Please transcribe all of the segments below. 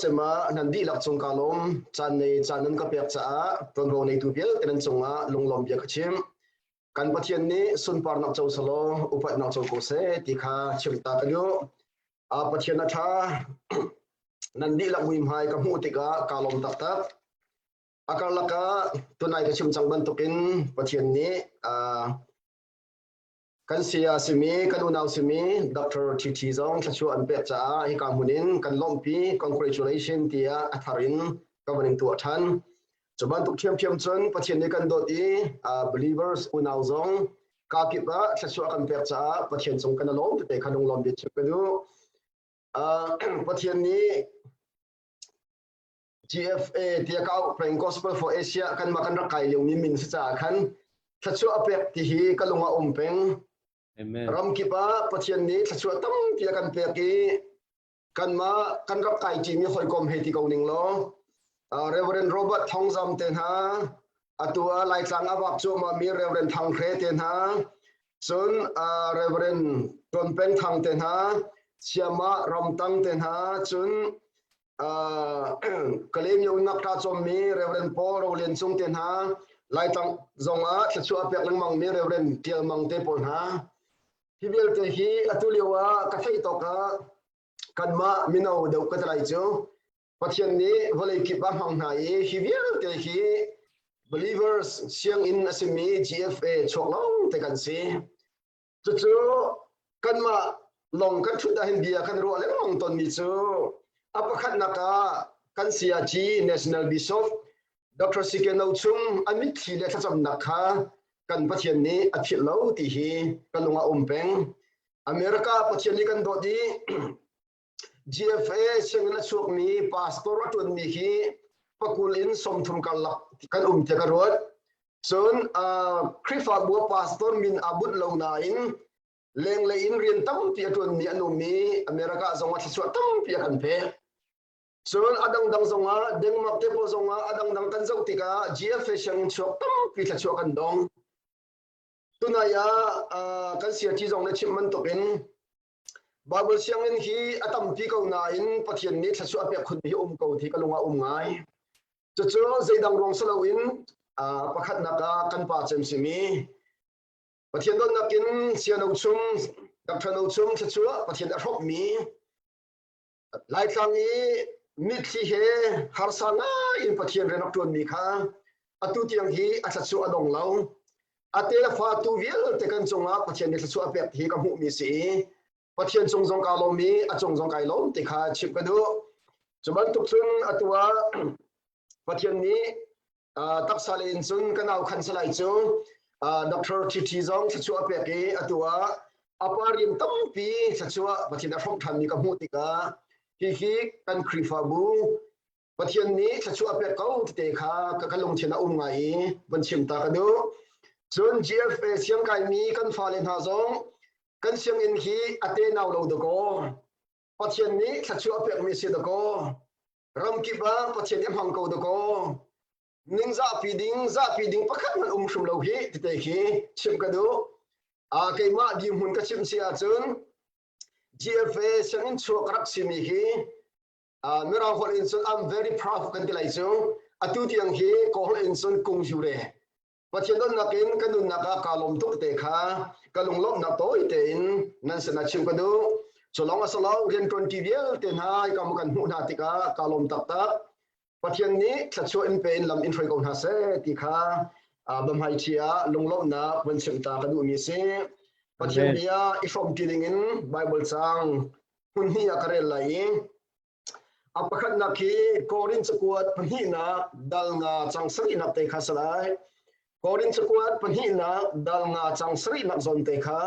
Cem ah nan dihlak cung kaa lawm. Caan nei caan nan ka pek caah ṭuanvo neitu vialte nan cungah lunglawm bia ka chim. Kan Pathian nih sunparnak co selaw upatnak co ko seh ti kha chim ta ka duh. Pathian a ṭha. Nan dihlak muihmai ka hmuh tikah kaa lawm taktak. A karlak ah tunai ka chim cang bantukin Pathian nih Kan saya simi, kan unau simi Dr. TT zong thluachuah an pek caah hika hmun in kan lawmhpi, congratulation tiah a thar in ka van in tuah ṭhan. Cu bantuk ṭhiamṭhiam cun Pathian nih kan dawt i believers unau zong kakip ah thluachuah kan pek caah Pathian cung kan i lawm tete kha lunglawm bia chim ka duh. Pathian nih GFA tiah ka auh peng Gospel for Asia kanmah kan rak kai liomi min si caah khan thluachuah a pek ti hi ka lung ah um peng. Amen. Ramkip ah Pathian nih thluachuah tampi a kan pek i kanmah kan rak kai ṭimi hawikom hei ti ko ning law Reverend Robert Thongzam te hna atu ah Laitlang a vak cuahmahmi Reverend Thang Hre te hna cun Reverend Tuan Peng Thang te hna Siama Ramtang te hna cun Kalaymyo nak ta cawmmi Reverend Paul Rolian Cung te hna Laitlang zong ah thluachuah a pek lengmang mi Reverend Tial Mang te pawl hna hi vialte hi atu lio ah ka theih tawk ah kanmah mino deuh ka talai cu Pathian nih vawlei kip ah hmang hna i hi vialte hi believers sianginn a simi GFA chuak lawng te kan si. Cucu kanmah lawng kan ṭhut ahhin bia kan ruah lengmang tawnmi cu a pakhatnak ah kan sayagyi National Bishop Dr. CK No Chung a mitthli le thlacamnak kha kan Pathian nih a philh lo ti hi ka lung ah um peng. America Pathian nih kan dawt i GFA sianginn a chuakmi pastor a ṭuanmi hi pakul in 30 karlak kan um tiah ka ruat. Cun Khrihfabu ah pastor min aa bunh lo nain lenglei in rian tampi a ṭuanmi an um i America zong ah thluachuah tampi a kan pek. Cun a dangdang zongah Denmark te pawl zongah a dangdang kan zoh tikah GFA sianginn chuak tampi thluachuah kan dong. Tunai ah kan CRT zong na chimh bantukin Baibal sianginn hi a tampi ko nain Pathian nih thluachuah a pek khunmi hi um ko ti ka lung ah um ngai. Cucu zeidang ruang si loin pakhatnak ah kan pa cem simi Pathian dawtnak in Siano chung Dr. No chung thluachuah Pathian a hrawmhmi Laitlang i mitthli he harsa ngai in Pathian rian rak ṭuanmi kha atu tiang hi a thluachuah a dong lo. A tefa tu vialte kan cungah Pathian nih thluachuah a pek hi ka hmuhmi si i Pathian cung zong kaa lawm i a cung zong kai lawm ti kha chimh ka duh. Cu bantuk cun atu ah Pathian nih taksa le in cun ka nau khan salai cu Dr. TT zong thluachuah a pek i atu ah a pa rian tampi thluachuah Pathian a hrawmh ṭhanmi ka hmuh tikah hihi kan Khrihfabu Pathian nih thluachuah a pek ko tete kha ka lungthin a um ngai i van chim ta ka duh. Cun GFA siangkaimi kan fale hna zong kan sianginn hi a tenau lo dakaw. Pathian nih thluachuah a pekmi si dakaw. Ramkip ah Pathian nih a hmang ko dakaw. Ning zahpi ding, zahpi ding pakhat hmanh um hrim lo hi tete khi chimh ka duh. Keimah dirhmun ka chimh si ahcun GFA sianginn chuak rak simi hi Mirang holh in cun I'm very proud kan ti lai cu. Atu tiang hi Kawl holh in cun kung hure. Pathian donnak in ka nunnak ah kaa lawm tuk te kha ka lunglawmhnak tawi tein nan sinah chim ka duh. Cu lawng a si lo, rianṭuan ṭi vialte hna hika mu kan hmuh hna tikah kaa lawm taktak. Pathian nih thluachuah in pe in lam in hruai ko hna seh ti kha biahmaiṭhi ah lunglawmhnak van chimh ta ka duhmi a si. Pathian bia i hrawmṭi dingin Baibal caang hmun hnih ah ka rel lai i A pakhatnak hi Korin cakuat pahnihnak dal nga cang sarihnak te kha si lai. Korin cakuat pahnihnak dal nga cang sarihnak zawn te kha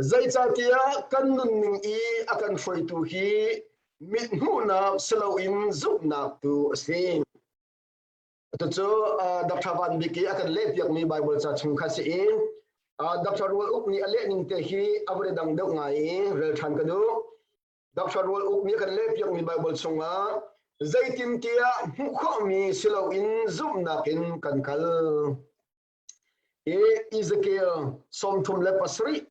zeicahtiah kan nunning i a kan hruaitu hi mithmuhnak si loin zumhnak tu a si. Cucu Dr. Van Bik i a kan lehpiakmi Baibal ca chung kha si i Dr. Rual Uk nih a lehning te hi a vun i dang deuh ngai i rel ṭhan ka duh. Dr. Rual Uk nih a kan lehpiakmi Baibal chungah zeitintiah hmuh khawhmi si loin zumhnak in kan kal. I Ezekiel 37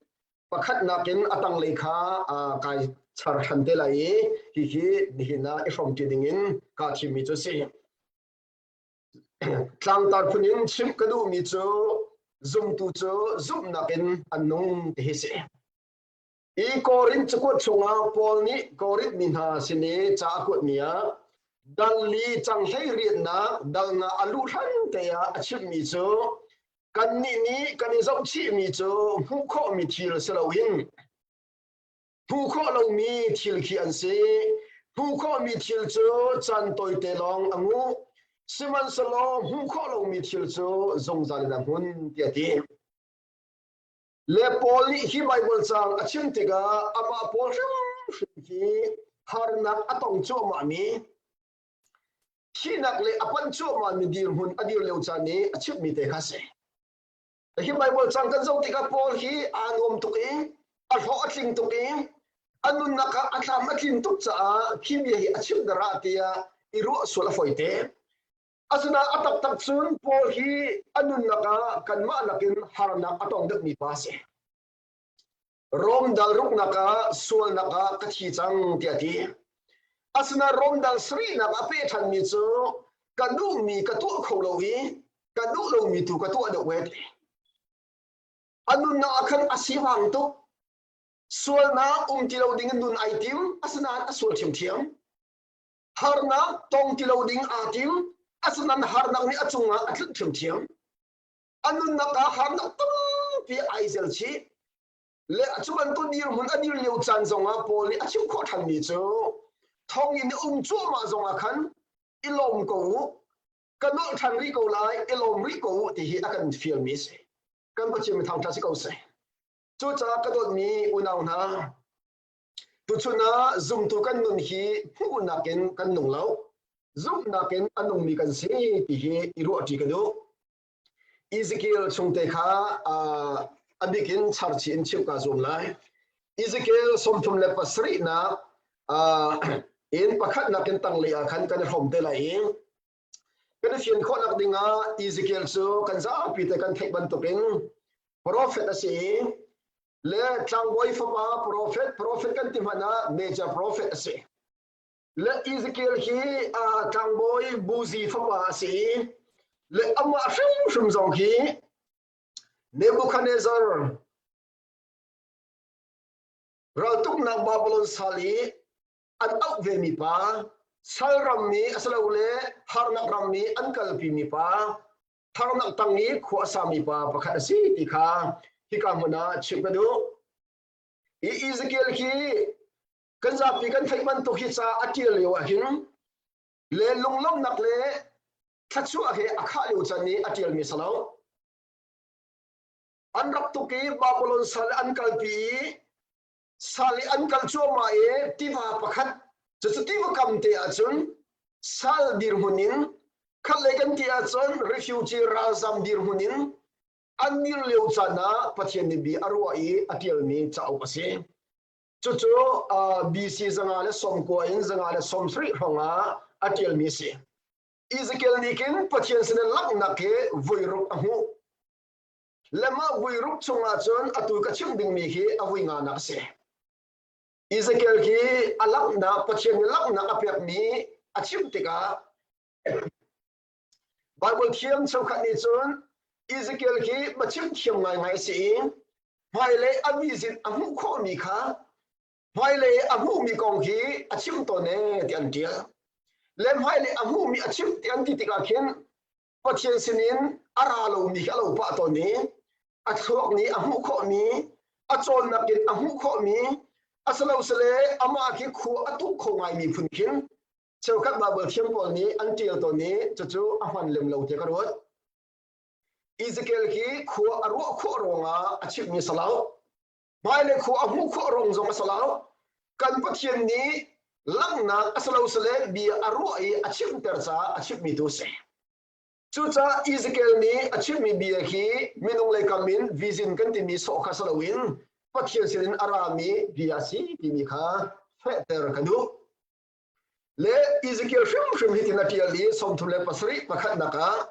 pakhatnak in a tanglei kha kai. char ṭhan te lai i hihi nihin ah i hrawmṭi dingin kaa thimmi cu a si. Tlangtar phun in chimh ka duhmi cu zumtu cu zumhnak in an nung ti hi si. I Korinth cakuat chungah Paul nih Korinth mi hna sin i ca a kuatmi ah dal li cang hlei riannak dal nga a luh hlan te ah a chimhmi cu kannih nih kan i zohchihmi cu hmuh khawhmi thil si loin hmuh khawh lomi thil khi an si. Hmuh khawhmi thil cu caan tawite lawng a nguh. Sihmanhsehlaw hmuh khawh lomi thil cu zungzal in a hmun tiah a ti. Le Paul nih hi Baibal caang a chim tikah amah Paul hrimhrim hi harnak a tong cuahmahmi, thihnak le a panh cuahmahmi dirhmun a dir lio caan i a chimhmi te kha a si. Hi Baibal caang kan zoh tikah Paul hi aa nuam tuk i a hlawh a tling tuk i a nunnak ah a tlam a tlin tuk caah khi bia hi a chim darah tiah i ruah sual a fawi te. Asinain a taktak cun Paul hi a nunnak ah kanmah nakin harnak a tong deuhmi pa a si. Rom dal ruknak ah sualnak ah ka thi cang tiah a ti. Asinain Rom dal sarihnak a peh ṭhanmi cu ka duhmi ka tuah kho lo i ka duh lomi tu ka tuah deuh ve ti. A nunnak ah khan a sivang tuk. Sualnak um ti lo ding in nun ai tim, asinain a sual ṭhiamṭhiam. Harnak tong ti lo ding aa tim, asinain harnak nih a cungah a tlunh ṭhiamṭhiam. A nunnak ah harnak tampi ai zel chih. Le cu bantuk dirhmun a dir lio caan zongah Paul nih a chim khawh ṭhanmi cu thonginn i um cuahmah zongah khan i lawm ko u, ka nolh ṭhan rih ko lai, i lawm rih ko u ti hi a kan fialmi a si. Kan Pathian mi thangṭhat si ko seh. Cucaah ka dawtmi unau hna, Tuchun ah zumtu kan nun hi hmuhnak in kan nung lo. Zumhnak in a nungmi kan si ti hi i ruahṭi ka duh. Ezekiel chungte kha a bik in charchi in chimh kaa zuam lai. Ezekiel 37nak in pakhatnak in tanglei ah khan kan i hrawm te lai i kan i fian khawhnak ding ah Ezekiel cu kan zapi te kan theih bantukin prophet a si i le tlangbawi fapa prophet, prophet kan ti hmanh ah major prophet a si. Le Ezekiel hi tlangbawi Buzi fapa a si i le amah hrimhrim zong hi Nebuchadnezzar raltuknak Babylon sal i an auh vemi pa, sal rammi asilole harnak rammi an kalpimi pa, harnak tang i khua a sami pa pakhat a si ti kha hika hmun ah chimh ka duh. Hi Ezekiel hi kan zapi kan theih bantuk hi ca a ṭial lio ah hin le lunglawmhnak le thluachuah he a khah lio caan i a ṭialmi si lo. An rak tuk i Babylon sal an kalpi i sal i an kal cuahmah i tiva pakhat, cucu tiva kam te ahcun sal dirhmun in khatlei kan ti ahcun refugee ralzam dirhmun in an dir lio caan ah Pathian nih bia a ruah i a ṭialmi cauk a si. Cucu BC 190 in 170 hrawng ah a ṭialmi a si. Ezekiel nih khin Pathian sin in langhnak hi voi ruk a hmuh. Le mah vui ruk chungah cun atu ka chimh dingmi hi a vui nganak a si. Ezekiel hi a langhnak, Pathian nih langhnak a pekmi a chimh tikah Bible thiam cheukhat nih cun Ezekiel hi biachim thiam ngaingai a si i hmailei a vizit a hmuh khawhmi kha hmailei a hmuhmi kong hi a chim tawn ee ti an ṭial. Le hmailei a hmuhmi a chim ti an ti tikah khin Pathian sinin a ra lomi khi a lo pah tawn i a thluak nih a hmuh khawhmi, a cawnnak in a hmuh khawhmi, asilosile amah khi khua a tuk kho ngaimi phun khin cheukhat Baibal thiam pawl nih an ṭial tawn i cucu a hman lem lo tiah ka ruat. Ezekiel khi khua a ruah khawh ruangah a chimhmi si lo. Hmailei khua a hmuh khawh ruang zong a si lo. Kan Pathian nih langhnak a si lo sile bia a ruah i a chimter caah a chimhmi tu a si. Cucaah Ezekiel nih a chimmi bia hi minung lei kam in vision kan timi sawh kha si loin Pathian sinin a rami bia a si timi kha fehter ka duh. Le Ezekiel hrimhrim hitin a ṭial i 37 pakhatnak ah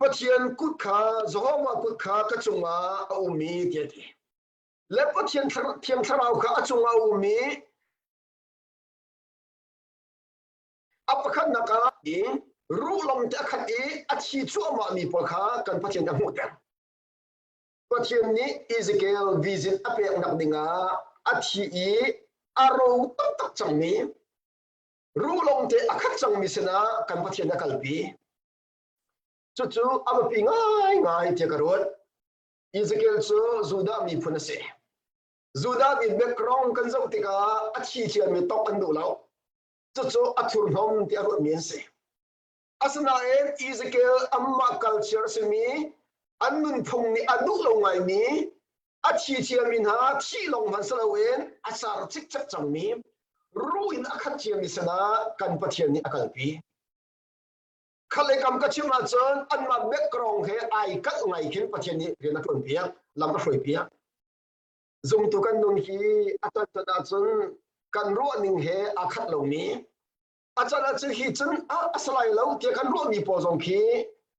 Pathian kut kha, Jehovah kut kha ka cungah a um i tiah a ti. Le Pathian thiang thlarau kha a cungah a um i. A pakhatnak ah ruh lawng te a khat i a thi cuahmah mi pawl kha kan Pathian a hmuhter. Pathian nih Ezekiel vision a peknak dingah a thi i a ro taktak cangmi ruh lawng te a khat cangmi sinah kan Pathian a kalpi. Cucu a biapi ngaingai tiah ka ruat. Ezekiel cu Judah miphun a si. Judah mi background kan zoh tikah a thi ciami tok an duh lo. Cucu a thurhnawm ti a ruatmi an si. Asinain Ezekiel anmah culture simi an nunphung nih a duh lo ngaimi a thi ciami hna thih lawng hmanh si loin a car cikcek cangmi ruh in a khat ciami sinah kan Pathian nih a kalpi. Khat kam ka chim ahcun anmah background he ai kalh ngai khin Pathian nih rian a ṭuan piak, lam a hruai piak. Zumtu kan nun hi a ton ahcun kan ruah ning he aa khat lomi a can ahcun hi cun a salai lo tiah kan ruahmi pawl zong khi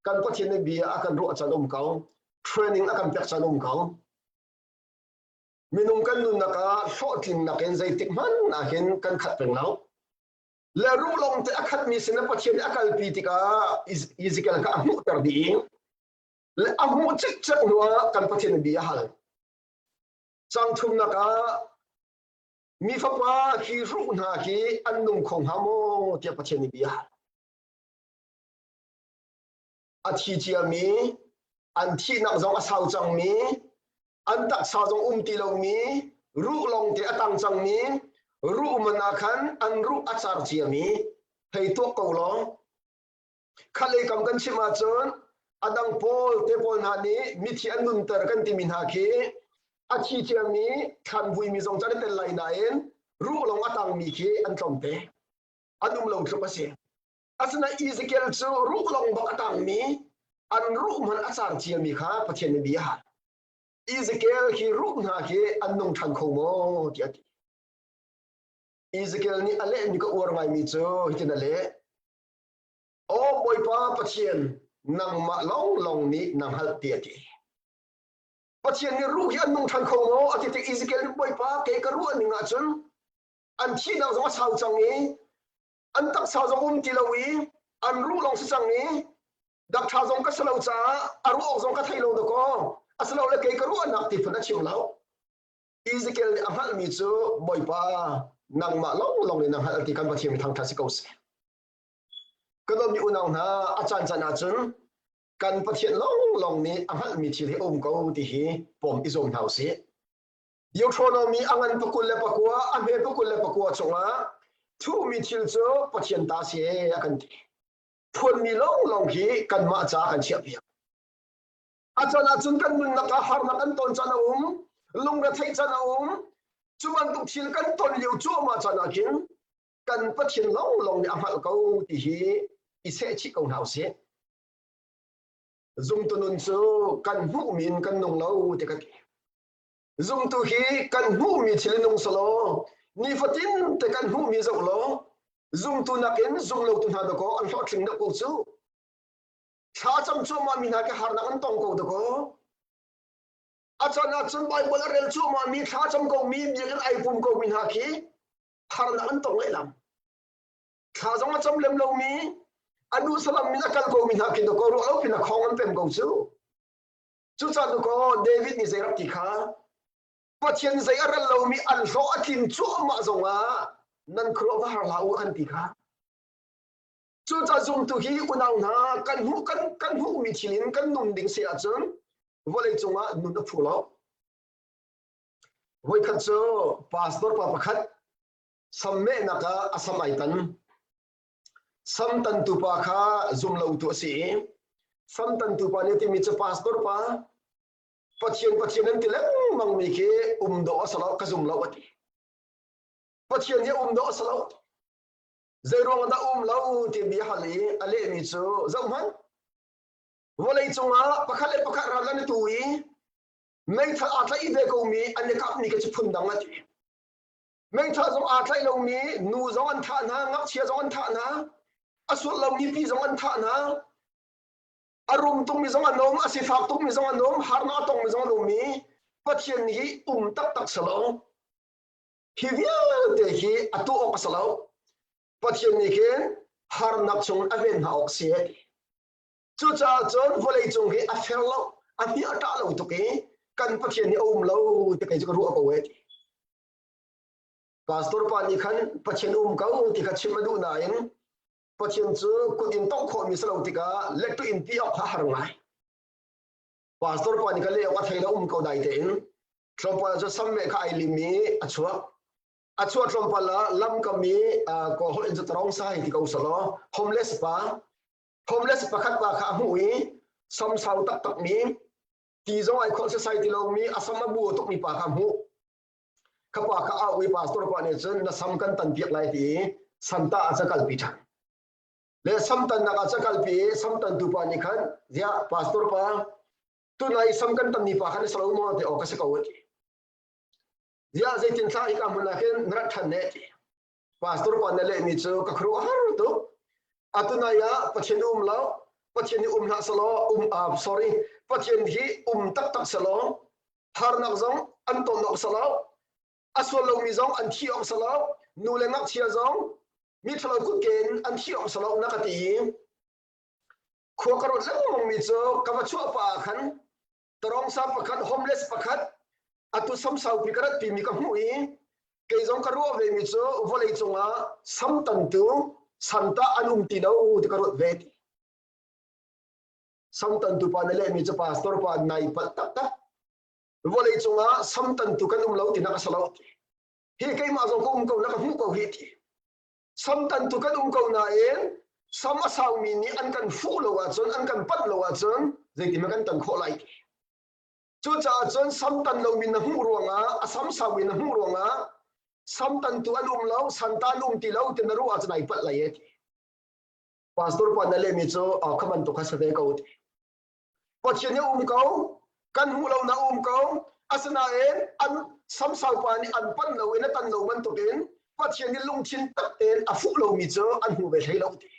kan Pathian nih bia a kan ruah can um ko training a kan pek can um ko minung kan nunnak ah hlawhtlinnak in zeitik hmanh ah hin kan khat peng lo le ruh lawng te a khatmi sin Pathian nih a kalpi tikah Ezekiel kha a hmuhter dih i le a hmuh cikcek hnu ah kan Pathian bia a hal cang thumnak ah Mi fapa khi hruh hna khi an nung kho hnga maw tiah Pathian nih bia a thi ciami an thihnak zong a sau cangmi an taksa zong um ti lomi ruh lawng te a tang cangmi ruh man ah khan an ruh a car ciami hei tuak ko law Khatlei kam kan chim ahcun a dang pawl te pawl hna nih mithi an nunter kan timi hna khi a thi ciami thlanvuimi zong cu an i tel lai nain ruh lawng a tangmi khi an tlawmte. An um lo tluk a si. Asinain Ezekiel cu ruh lawng bak a tangmi an ruh hmanh a car ciami kha Pathian nih bia a hal. Ezekiel khi ruh hna khi an nung ṭhan kho maw tiah a ti. Ezekiel nih a lehmi ka uar ngaimi cu hitin a leh. Aw Bawipa Pathian, nangmah lawnglawng nih na hngalh ti a ti. Pathian nih ruh hi an nung ṭhan kho maw? A ti tik Ezekiel nih Bawipa kei ka ruah ning ahcun an thihnak zong a sau cang i an taksa zong um ti lo i an ruh lawng si cang i dakṭha zong ka si lo caah a ruah awk zong ka thei lo dakaw asilole kei ka ruahnak ti phun a chim lo. Ezekiel nih a hngalhmi cu Bawipa nangmah lawnglawng nih na hngalh ti kan Pathian mi thangṭhat si ko seh. Ka dawtmi unau hna, a caancaan ahcun kan Pathian lawnglawng nih a hngalhmi thil hi a um ko ti hi pawm i zuam hna usih. Deuteronomy a ngan pakul le pakua, a hme pakul le pakua chungah thuhmi thil cu Pathian ta si a kan ti. Phuanmi lawnglawng hi kanmah ca kan chiahpiak. A caan ahcun kan nunnak ah harnak kan ton caan a um, lungretheih caan a um. Cu bantuk thil kan ton lio cuahmah caan ah khin kan Pathian lawnglawng nih a hngalh ko ti hi i sehchih ko hna usih. Zumtu nun cu kan hmuhmi in kan nung lo ti ka ti. Zumtu hi kan hmuhmi thil in nung selaw nifatin te kan hmuhmi zoh law zumtu nakin zumlotu hna dakaw an hlawhtling deuh ko cu. Thla cam cuahmah mi hna ke harnak an tong ko dakaw. A can ahcun Bible a rel cuahmah mi thla cam ko mi biakinn ai pum ko mi hna khi harnak an tong lehlam. Thla zong a cam lem lomi, a duh salam in a kal komi hna khi dakaw ruah lo pin a khong an pem ko cu. Cucaah dakaw David nih zei rak ti kha Pathian zei a rel lomi an hlawh a tlin cuahmah zongah nan khuaruah va har hlah u an ti kha. Cucaah zumtu hi unau hna kan hmuh kan kan hmuhmi thil in kan nun ding si ahcun vawlei cungah nun a phu lo. Voikhat cu pastor pa pakhat sammehnak ah a sam ai tan. Sam tantu pa kha zumlotu a si i sam tantu pa nih timi cu pastor pa Pathian Pathian an ti lengmang mi khi um dawh a si lo ka zum lo a ti. Pathian hi um dawh a si lo. Zei ruang dah um lo ti bia hal i a lehmi cu zohhmanh vawlei cungah pakhat le pakhat ral an i tu i meithal aa tlaih ve komi an i kapmi khi cu phundang a ti. Meithal zong aa tlaih lomi nu zong an thah hna, ngakchia zong an thah hna, a sual lomi pi zong an thah hna, a rum tukmi zong an um, a sifak tukmi zong an um, harnak a tongmi zong an um i Pathian hi um taktak si lo. Hi vialte hi a tuah awk a si lo. Pathian nih khin Harnak chung a ven hna awk si e ti. Cucaah cun vawlei cung hi a fer lo, a hni a ṭah lo tuk i kan Pathian hi a um lo ti kei cu ka ruah ko e ti. Pastor pa nih khan Pathian um ko ti kha chim a duh nain Pathian cu kut in tongh khawhmi si lo tikah lettu in ti awk kha har ngai. Pastor pa nih kha leh awk a thei lo um ko dai tein tlawmpal cu sammeh kha ai lim i a chuak. A chuah tlawmpal ah lamkam i kaw holh in cu tarong sai ti ko selaw homeless pa homeless pakhat pa kha a hmuh i samsau taktak mi ti zong ai khawlh sesai ti lomi a sam a bu tukmi pa kha hmuh. Kha pa kha au i pastor pa nih cun na sam kan tan piak lai ti i santa ah ca kalpi ṭhan. Le samtannak ah ca kalpi i samtantu pa nih khan ziah pastor pa tunai sam kan tanmi pa kha na si lo maw ti awk ka si ko a ti. Ziah zeitin thla hika hmun ah khin na rat ṭhan ne ti. Pastor pa na lehmi cu ka khuaruah har tuk. Atunai ah Pathian um lo, Pathian hi um hlah selaw um uh, sorry Pathian hi um taktak selaw harnak zong an ton awk si lo a sual lomi zong an thi awk si lo nu le ngakchia zong mi ṭhalo kutke in an thi awk si lo na ka ti i khua ka ruat lengmang mi cu ka va chuah pa ah khan tarongsa pakhat homeless pakhat atu samsaupi ka rat pimi ka hmuh i kei zong ka ruah ve mi cu vawlei cungah samtantu santa an um ti lo ti ka ruat ve ti Samtantu pa na lehmi cu pastor pa nai palh taktak. Vawlei cungah samtantu kan um lo tinak a si lo. Hi keimah zong ka um ko na ka hmuh ko hi ti. Samtantu kan um ko nain sam a saumi nih an kan fuh lo ahcun an kan panh lo ahcun zeitin kan tan khawh lai ti. Cucaah cun samtan lomi na hmuh ruangah a sam saumi na hmuh ruangah samtantu an um lo santa an um ti lo ti na ruah ahcun ai palh lai e ti. Pastor pa na lehmi cu kha bantuk kha si ve ko ti. Pathian nih um ko, kan hmuh lo na um ko, asinain an samsau pa nih an pan lo in a tan lo bantukin Pathian nih lungthin tak tein a fuh lomi cu an hmu ve hlei lo ti.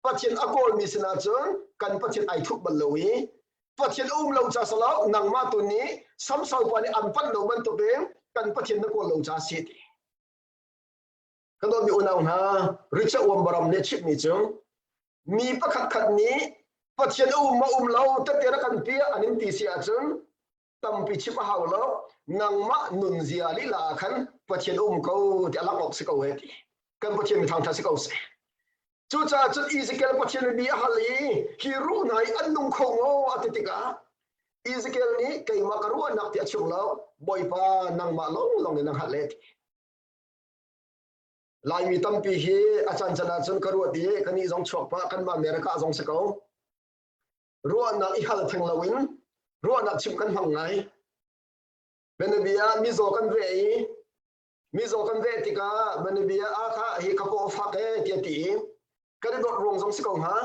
Pathian a kawlmi sinah cun kan Pathian ai thup bal lo i Pathian a um lo ca salo nangmah tu nih samsau pa nih an panh lo bantukin kan Pathian na kawl lo ca si ti. Ka dawtmi unau hna, Richard Wambaram nih a chimhmi cu mi pakhat khat nih Pathian a um ma um lo tete rak kan piah an in ti si ahcun tampi chim a hau lo nangmah nunzia lila ah khan Pathian um ko ti a lang awk si ko he ti kan Pathian mi thangtha si ko seh cucaah cun Ezekiel Pathian bi a hal i hi ruh hna hi an nung kho maw a ti tikah Ezekiel nih keimah ka ruahnak ti a chim lo Bawipa nangmah lawnglawng in na hngalh le ti Laimi tampi hi a caan can ahcun ka ruat i kannih zong chuak pah kanmah America zong si ko. Ruahnak i hal theng loin ruahnak chimh kan hmang ngai. Bianabia mizaw kan veh i mizaw kan veh tikah bianabia ah kha hi ka paw fak e tiah ti i kan i dawt ruang zong si ko hnga.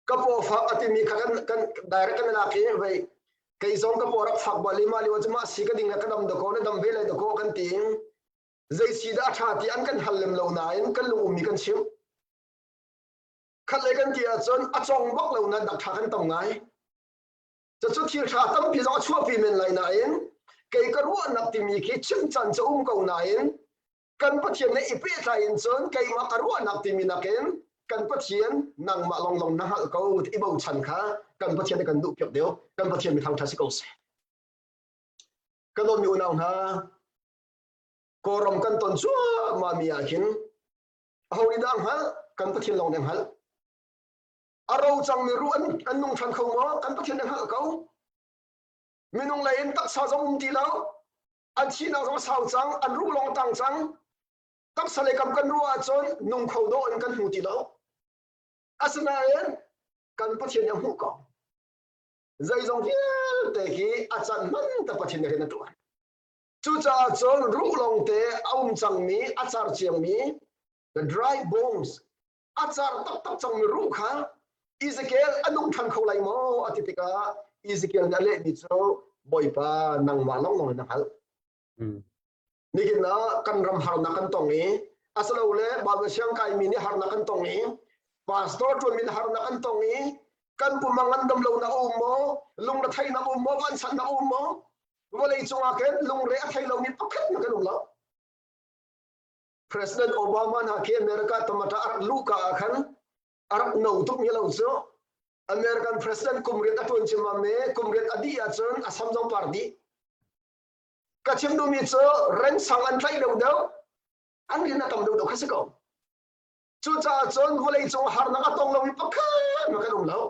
Ka paw fak a timi kha kan kan direct kan lak i vei kei zong ka paw rak fak bal i mah lio cu mah si ka ding le ka dam dakaw na dam ve lai dakaw kan ti zei si dah a ṭha ti an kan hal lem lo nain kan lung ummi kan chimh. Khat le kan ti ahcun a cong bak lo nain dak ṭha kan tam ngai. Cucu thil ṭha tampi zong a chuahpi men lai nain kei ka ruahnak timi khi chim can cu um ko nain kan Pathian nih i pehtlai in cun keimah ka ruahnak timi nakin kan Pathian nangmah longlong na hngalh ko i bochan kha kan Pathian nih kan duh piak deuh kan Pathian mi thangṭha si ko seh. Ka dawtmi unau hna Kawlram kan ton cuahmah mi ah hin aho nih dah hngalh kan Pathian lawng nih hngalh a ro cangmi ruh an, an nung ṭhan kho maw kan Pathian nih hngalh ko minung lei in taksa zong um ti lo an thihnak zong sau cang an ruh lawng tang cang taksa lei kam kan ruah ahcun nung kho dawh in kan hmu ti lo asinain kan Pathian nih a hmuh ko zeizong vialte hi a can hman ta Pathian nih rian a ṭuan Cucaah cun ruh lawngte a um cangmi, a car ciangmi, the dry bones, a car taktak cangmi ruh kha Ezekiel a nung ṭhan kho lai maw a ti tikah Ezekiel nih a lehmi cu Bawipa nangmah lawnglawng in na hngalh. Nihin ah kan ram harnak kan tong i asilole Bible siang kaimi nih harnak kan tong i pastor ṭuanmi nih harnak kan tong i kan pum ah ngandam lonak a um maw lungretheihnak a um maw vansannak a um maw vawlei cungah khin lungre a thei lomi pakhat na kan um lo. President Obama hna khi America tamata a rak luhka ah khan a rak no tuk mi lo cu. American President kum riat a tuan cimam i kum riat a dih ahcun a sam zong par dih. Ka chim duhmi cu rensang an tlaih deuhdeuh, an rian a tam deuhdeuh kha si ko. Cucaah cun vawleicung harnak a tong lomi pakhat ma kan um lo.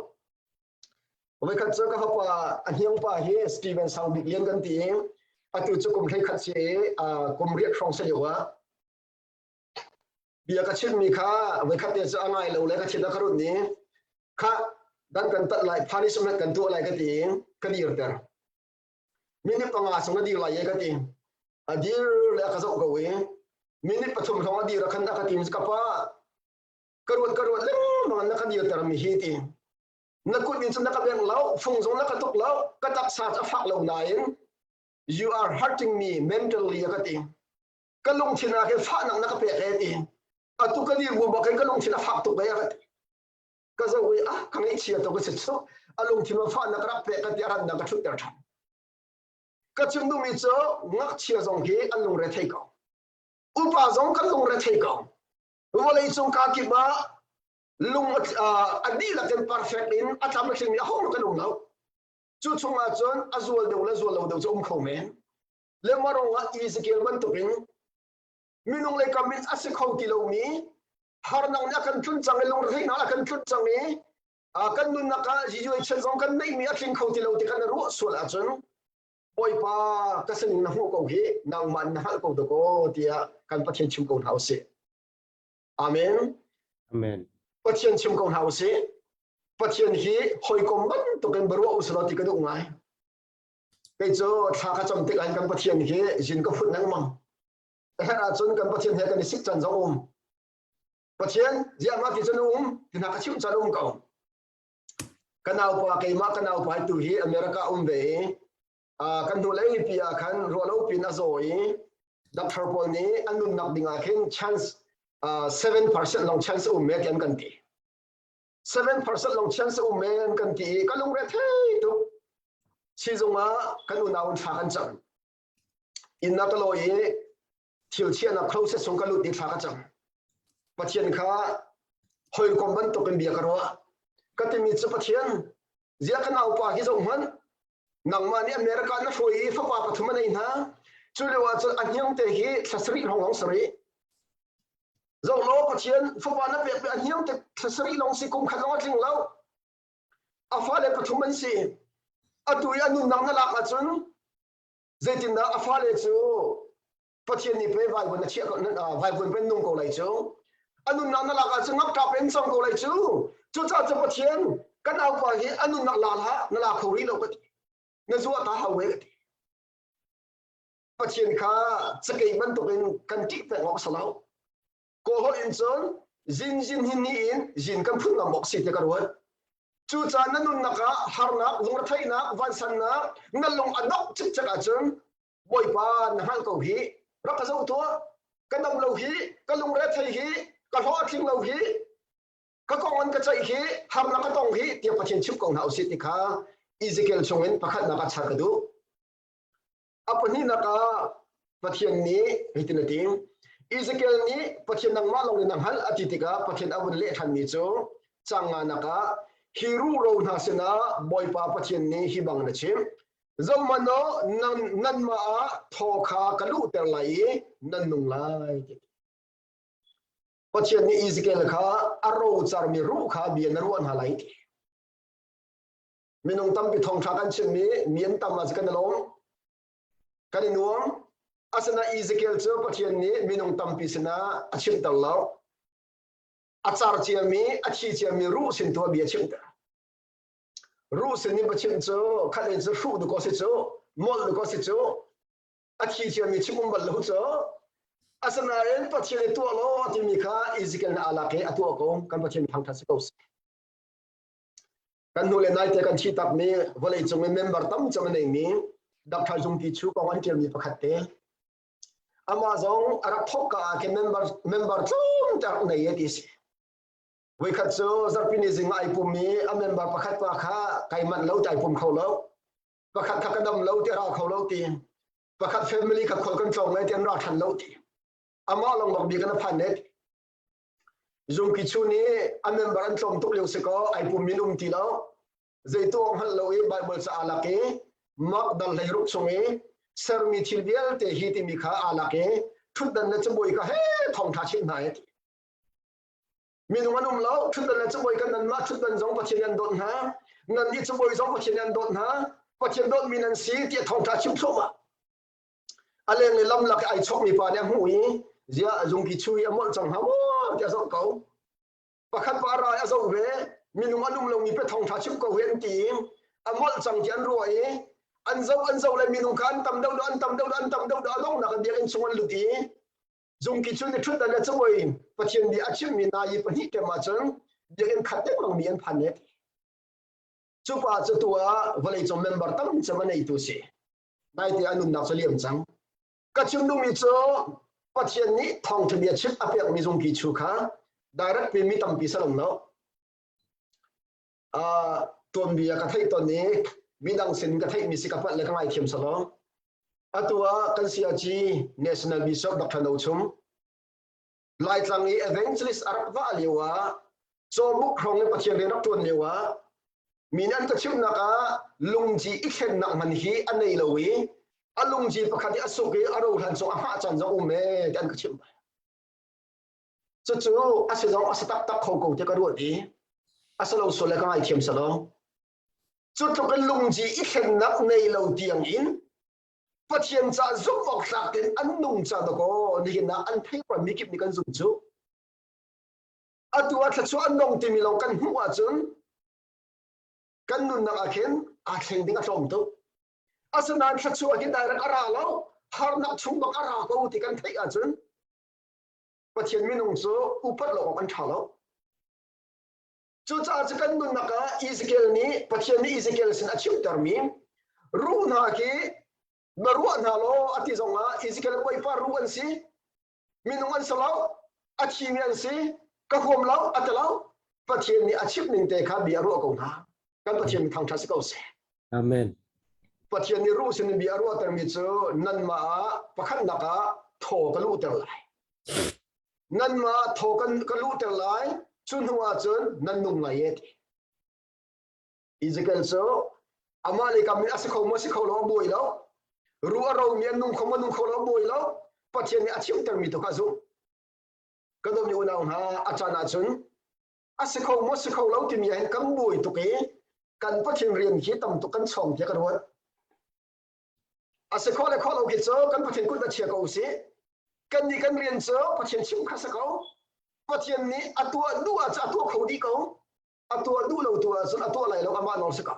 Voikhat cu ka fapa a hniangpa hi Steven Sang Bik Lian kan ti i atu cu kum 11 si i kum riat hrawng si lio ah bia ka chimmi kha voikhat te cu a ngai lo le ka thin a ka run i kha dan kan tat lai punishment kan tuah lai ka ti i ka dirter. Minute 5 chung na dir lai e ka ti. A dir le a ka zoh ko i minute 3 hrawng a dir a khan a ka ti ka pa ka ruat ka ruat lengmang na ka dirter mi hi ti. Na kut in cun na ka bengh lo, fung zong na ka tuk lo, ka taksa cu a fak lo nain you are hurting me mentally a ka ti. Ka lungthin ah khin fahnak na ka pek e ti. Atu ka dir bu bak in ka lungthin a fak tuk e a ka ti. Ka zoh i ah ka ngaihchia tuk a si cu. A lungthin ah fahnak ka rak pek ka ti a rannak ka ṭhutter ṭhan. Ka chim duhmi cu ngakchia zong hi an lungre thei ko. Upa zong kan lungre thei ko. Vawlei cung kaa kip ah lung a dihlak in perfect in a tlam a tlingmi aho kan um lo. Cu chungah cun a zual deuh le zual lo deuh cu um kho men. Le marong ah Ezekiel bantukin minung lei kam in a si kho ti lomi harnak nih a kan tlun cang i lungretheihnak a kan tlun cang i kan nunnak ah Jesuh zong kan neihmi a tling kho ti lo ti kan ruah sual ahcun Bawipa ka sining na hmuh ko hi nangmah na hngalh ko dakaw tiah kan Pathian chim ko hna usih. Amen. Amen. Pathian chim ko hna usih. Pathian hi hawikom bantukin baruah usih ti ka duh ngai. Kei cu thla ka cam tik ah kan Pathian hi zin ka phut lengmang. Herh ahcun kan Pathian he kan i sik can zong um. Pathian ziah mah ti cun um ti hna ka chimh can um ko. Ka naupa keimah ka naupa tu hi America um ve i kan hnu lei pi ah khan ruahlo pin a zaw i doctor pawl nih an nunnak ding ah khin chance 7% long chance um me ti an kan ti. 7% long chance um me an kan ti i ka lungre thei tuk. Sizung ah kan unau in thla kan cam. Inn ah ka lawi i thil chiahnak closet chung ka lut i thla ka cam. Pathian kha hawikom bantuk in bia ka ruah. Ka timi cu Pathian, zia ka naupa hi zoh hmanh. Nangmah nih America na hruai i fapa pathum a nei hna. Cu lio ah cun a hniang te hi thla sarih lawng lawng sarih. Zoh law Pathian fapa na pek a hniang te thla sarih lawng si kum khat lawng a tling lo. A fale pathum an si. Atu i a nunnak na lak ahcun zeitindah a fale cu Pathian nih pei vaivuan na chiah vaivuan pen nung ko lai cu. A nunnak na lak ahcun ngakṭap in cang ko lai cu. Cucaah cu Pathian kan aupa hi a nunnak la hlah na la kho rih lo ka ti. Na zuah ta hau ve ka ti. Pathian kha cakei bantukin kan ṭih peng awk a si lo. Kawlholh in cun zin zin hin ni in zin kan phun ngam awk si ti ka ruat. Cucaah na nunnak ah harnak, lungretheihnak, vansannak, na lung a dongh cikcek ahcun Bawipa na hngalh ko hi, rak ka zoh tuah, ka dam lo hi, ka lungre thei hi, ka hlawh a tling lo hi, ka kong an ka ceih hi, harnak ka tong hi, tiah Pathian chim ko hna usih ti kha Ezekiel chungin pakhatnak ah char ka duh. A pahnihnak ah Pathian nih hitin a ti. Ezekiel nih Pathian nangmah lawng in na hngalh a ti tikah Pathian a vun leh ṭhanmi cu cang nganak ah hi ruhro hna sinah Bawipa Pathian nih hi bang na chim. Zohhmanh aw, nanmah ah thaw kha ka luhter lai i nan nung lai. Pathian nih Ezekiel kha a rocarmi ruh kha bia na ruah hna lai ti. Minung tampi thawngṭha kan chimmi mi an tam ah kan i lawm. Kan i nuam. Asinain Ezekiel cu Pathian nih minung tampi sinah a chimter lo. A car ciami, a thi ciami ruh sin tu a bia chimter. Ruh sin in chimh cu khat in cu hruh duk si cu, molh duk si cu, a thi ciami chim um bal lo cu. Asinain Pathian i tuah law timi kha Ezekiel na alak i a tuah ko. Kan Pathian thangṭhat si ko seh. Kan hnu le naite kan thih takmi vawleicung i member tam cem a neimi Dr. Zungpi Chu kong an ṭialmi pakhat te. Amah zong a rak thawk ka ah khin member member tlawm te rak nei e ti si. Voikhat cu zarhpini zing ah ai pum i a member pakhat pa kha kai manh lo tai pum kho lo. Pakhat kha ka dam lo ti ra kho lo ti. Pakhat family kha khual kan tlawng lai ti an ra ṭhan lo ti. Amah lawng bak bia kan phan net. Zungki chu nih a member an tlawm tuk lio si kaw ai pum min um ti lo. Zei tuah hngalh lo i Bible ca aa lak i Mark dal 16 chung i sermi thil vialte hi timi kha aa lak i ṭhutdan le cabuai kha he thawngṭha chimh hna i minung an um lo ṭhutdan le cabuai kan nanmah ṭhutdan zong Pathian an dawt hna nan nih cabuai zong Pathian an dawt hna Pathian dawtmi nan si tiah thawngṭha chim thluahmah a leng le lam lak i ai chawkmi pa nih a hmuh i ziah zungki chu i a molh cang hnga maw tiah a zoh ko pakhat pa rai a zoh ve minung an um lomi pe thawngṭha chim ko hi an ti i a molh cang ti an ruah i an zoh an zoh le minung kha an tam deuh an tam deuh an tam deuh a donghnak ah biakinn chung an lut i zungki cu ni ṭhutdan le cabuai Pathian bia a chimmi hna i pahnih ṭem ahcun biakinn khat lengmang mi an phan ne cu pa cu tu ah vawleicung member tam cem a neitu si naite a nunnak cu liam cang ka chim duhmi cu Pathian nih thawngṭha bia chim a pekmi zungki chu kha direct pe mi tampi salom lo uh, tuanbia ka theih ton i midang sin ka theihmi si ka palh le ka ngaithiam salo atu ah kan CRG National Bishop Dr. No Chum Laitlang i evangelist a rak vah lio ah cawbuk hrawng i Pathian rian rak ṭuan lio ah mi nih an ka chimhnak ah lungci i thlennak man hi a nei lo i a lungci pakhat i a suk i a ro hlan cu a hngah caan zong um ee ti an ka chimh. Cucu a si zong a si taktak kho ko ti ka ruat i a si lo sual le ka ngaithiam salo. Cu tluk in lungci i thlennak nei lo tiang in Pathian ca zumh awk tlak tein an nung ca dakaw nihin ah an theipar mi kip nih kan zumh cu. Atu ah thluachuah an dong timi lawng kan hmuh ahcun kan nunnak ah khin aa thleng ding a tlawm tuk. Asinain thluachuah hi direct a ra lo, harnak chung bak a ra ko ti kan theih ahcun Pathian minung cu upat lo awk an ṭha lo. Cucaah cu kan nunnak ah Ezekiel nih Pathian nih Ezekiel sin a chimtermi ruh hna khi na ruah hna law a ti zongah Ezekiel Bawipa ruh an si minung an si lo a thimi an si ka huam lo a ti lo Pathian nih a chimh ning te kha bia a ruah ko hna kan Pathian mi thangṭhat si ko seh Amen. Pathian nih ruh sin bia a ruahtermi cu nanmah ah pakhatnak ah thaw ka luhter lai nanmah thaw kan ka luhter lai cu hnu ah cun nan nung lai e ti Ezekiel cu amah le kam in a si kho maw si kho lo a buai lo ruh a romi an nung kho maw nung kho lo a buai lo Pathian nih a chimtermi tu kha zumh ka dawmi unau hna a caan ahcun a si kho maw si kho lo timi ah hin kan buai tuk i kan Pathian rian hi tam tuk kan chawng tiah ka ruat A si khawh le khawh lo khi cu kan Pathian kut ah chia ko usih. Kan nih kan rian cu Pathian chim kha si ko. Pathian nih a tuah duh ahcun a tuah kho dih ko. A tuah duh lo tu ahcun a tuah lai lo amah nawl si ko.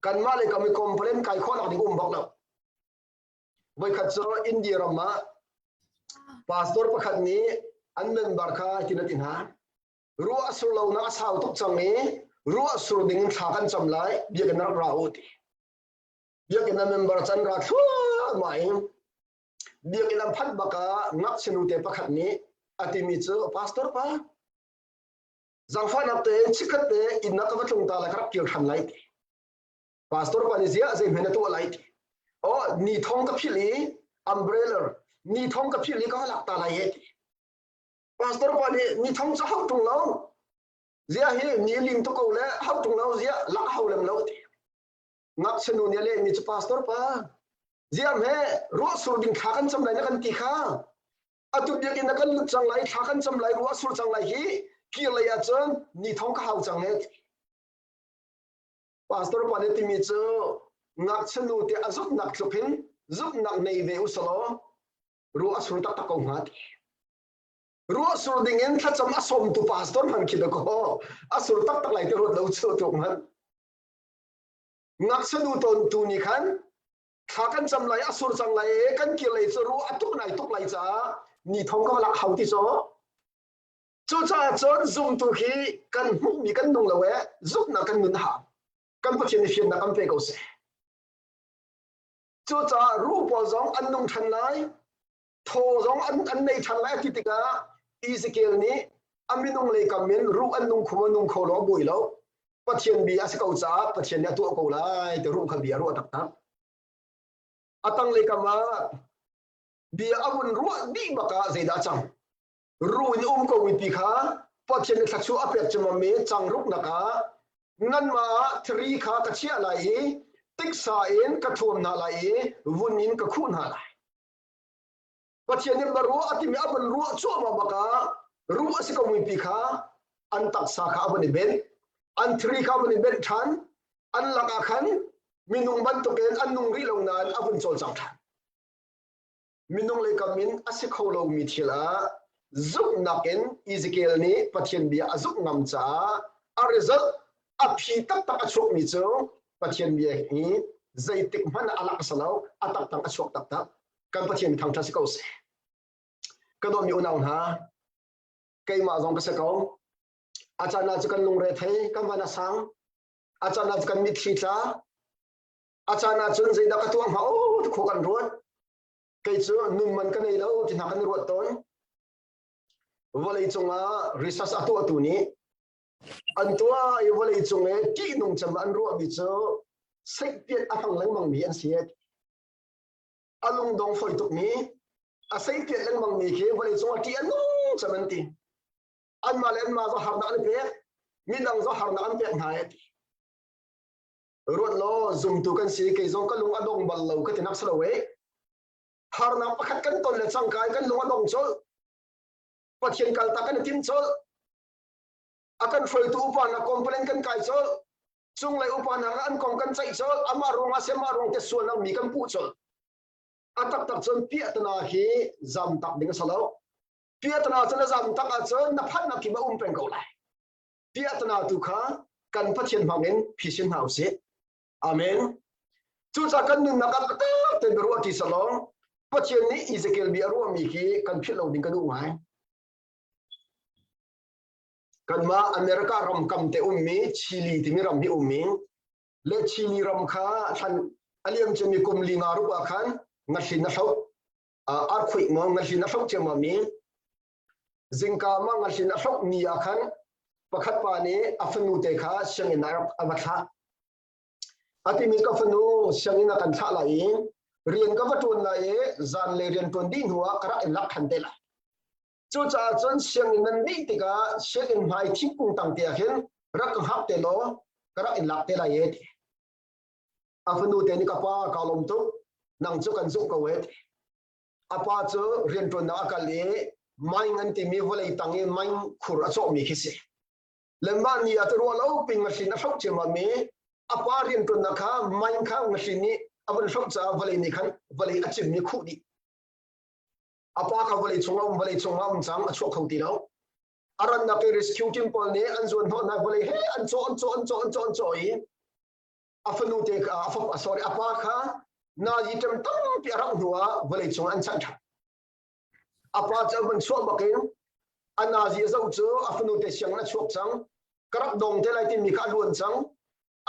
Kanmah le kam i complain kai khawhnak ding um bak lo. Voikhat cu India ram ah pastor pakhat nih an member kha hitin a ti hna. Ruah a sur lonak a sau tuk cang i ruah sur ding in thla kan cam lai biakinn rak ra u ti. Biakinn a member can ra thluahmah in biakinn an phanh bak ah ngakchia nute pakhat nih a timi cu pastor pa zangfahnak tein chikkhat te inn ah ka va tlung ta lai ka rak kir ṭhan lai ti. Pastor pa nih ziah zei hme na tuah lai ti. Oh ni thong ka philh i umbrella ni thong ka philh i ka va lak ta lai e ti. Pastor pa nih ni thong cu hau ṭung lo ziah hi ni lim tuk ko le hau ṭung lo ziah lak hau lem lo ti. Ngakchia nu nih a lehmi cu pastor pa ziah hme ruah sur ding thla kan cam lai na kan ti kha atu biakinn na kan lut cang lai thla kan cam lai ruah sur cang lai hi kir lei ahcun ni thong ka hau cang he pastor pa nih timi cu ngakchia nu te a zumhnak tluk in zumhnak nei ve usalaw ruah a sur taktak ko hnga ti ruah sur ding in thlacam a sawmtu pastor hman khi dakaw a sur taktak lai te ruat lo chu tuk hman Ngakchia nu tawntu nih khan thla kan cam lai a sur cang lai e kan kir lei cu ruah a tuk nai tuk lai caah ni thong ka lak hau ti caw cucaah cun zumtu khi kan hmuhmi kan nung lo e zumhnak kan nun hau kan Pathian nih fiannak kan pe ko seh cucaah ruh pawl zong an nung ṭhan lai thaw zong an, an nei ṭhan lai ti tikah Ezekiel nih a minung lei kam in ruh an nung kho nung kho lo buai lo Pathian bia a si ko caah Pathian nih a tuah ko lai ti ruh kha bia ruah taktak a tang lei kam ah Bia a vun ruah dih bak ah zeidah a cang? Ru in um ko mipi kha Pathian nih thluachuah a pek ciammam i changruknak ah nanmah ah thiri kha ka chiah lai i tiksa in ka thuam hna lai i vun in ka khuh hna lai. Pathian nih baruah a timi a van ruah cuahmah bak ah ruh a si ko mipi kha an taksa kha a van i benh, an thiri kha a van i benh ṭhan, an lakah khan minung bantukin an nung rih lo nain a vun cawlcang ṭhan. Minung lei kam in a si kho lomi thil ah zumhnak in Ezekiel nih Pathian bia a zumh ngam caah a result a phi taktak a chuakmi cu Pathian bia hi zeitik hmanh ah a lak a si lo, a taktak a chuak taktak. Kan Pathian thangṭhat si ko seh. Ka dawtmi unau hna, keimah zong ka si ko. A caan ah cu kan lungre thei, kan van a sang. A caan ah cu kan mitthli tla. A caan ah cun zeidah ka tuah hnga aw ti khua kan ruat. Kei cu nun man ka nei lo ti hna kan i ruat tawn. Vawlei cungah research a tuahtu nih an tuah i vawlei cung i ṭihnung cem an ruahmi cu seihpiat a hmang lengmangmi an si. A lungdong fawi tukmi, a seihpiat lengmangmi khi vawlei cungah ṭih a nung cem an ti. Anmah le anmah zong harnak an i pek, midang zong harnak an pek hna e ti. Ruat law zumtu kan si kei zong ka lung a dong bal lo ka ti nak si lo e. Harnak pakhat kan ton le cangka in kan lung a dong colh. Pathian kaltak kan i tim colh. A kan hruaitu upa hna complain kan kai colh. Cunglei upa hna an kong kan ceih colh. Amah ruangah semah ruang te sualnak mi kan puh colh. A taktak cun piahtana hi zam tak ding a si lo. Piahtana cu na zam tak ahcun na phannak kim a um peng ko lai. Piahtana tu kha kan Pathian hmang in phisin hna usih. Amen. Cucaah kan nunnak ah biatak tein biaruah ṭi salawng Pathian nih Ezekiel bia a ruahmi khi kan philh lo ding ka duh ngai. Kanmah America ram kam te ummi Chile timi ram hi ummi le Chile ram kha thlan a liam ciami kum li nga ruk ah khan ngahlin a hloh arkhuih maw ngahlin a hloh ciammam i Zingka ma ngahlin a hloh ni ah khan pakhat pa nih a fanu te kha sianginn ah a va thlah. A timi ka fanu sianginn ah kan thlah lai i rian ka va ṭuan lai i zanlei rian ṭuan dih hnu ah ka rak in lak ṭhan te lai. Cucaah cun sianginn nan dih tikah sianginn hmai thingkung tang te ah khin rak ka hngak te law ka rak in lak te lai e ti. A fanu te nih ka pa kaa lawm tuk nang cu kan zumh ko e ti. A pa cu rianṭuannak a kal i mine an timi vawlei tang i mine khur a cawhmi khi si. Le mah ni ah ruah lo ping ngahrin a hroh ciammam i a pa rianṭuannak kha mine kha ngahrin nih a vun hroh caah vawlei nih khan vawlei a cimmi khuh dih. A pa kha vawlei chung a um vawlei chung a um cang a chuak kho ti lo. A rannak i rescue team pawl nih an zuan hnawh hna vawlei he an cawh an cawh an cawh an cawh an cawh i a fanu te kha a fapa sorry a pa kha nazi ṭem tampi a rauh hnu ah vawlei cung an chanh ṭhan. A pa cu a van chuah bakin a nazi a zoh cu a fanu te sianginn a chuak cang ka rak dong te lai timi kha a luan cang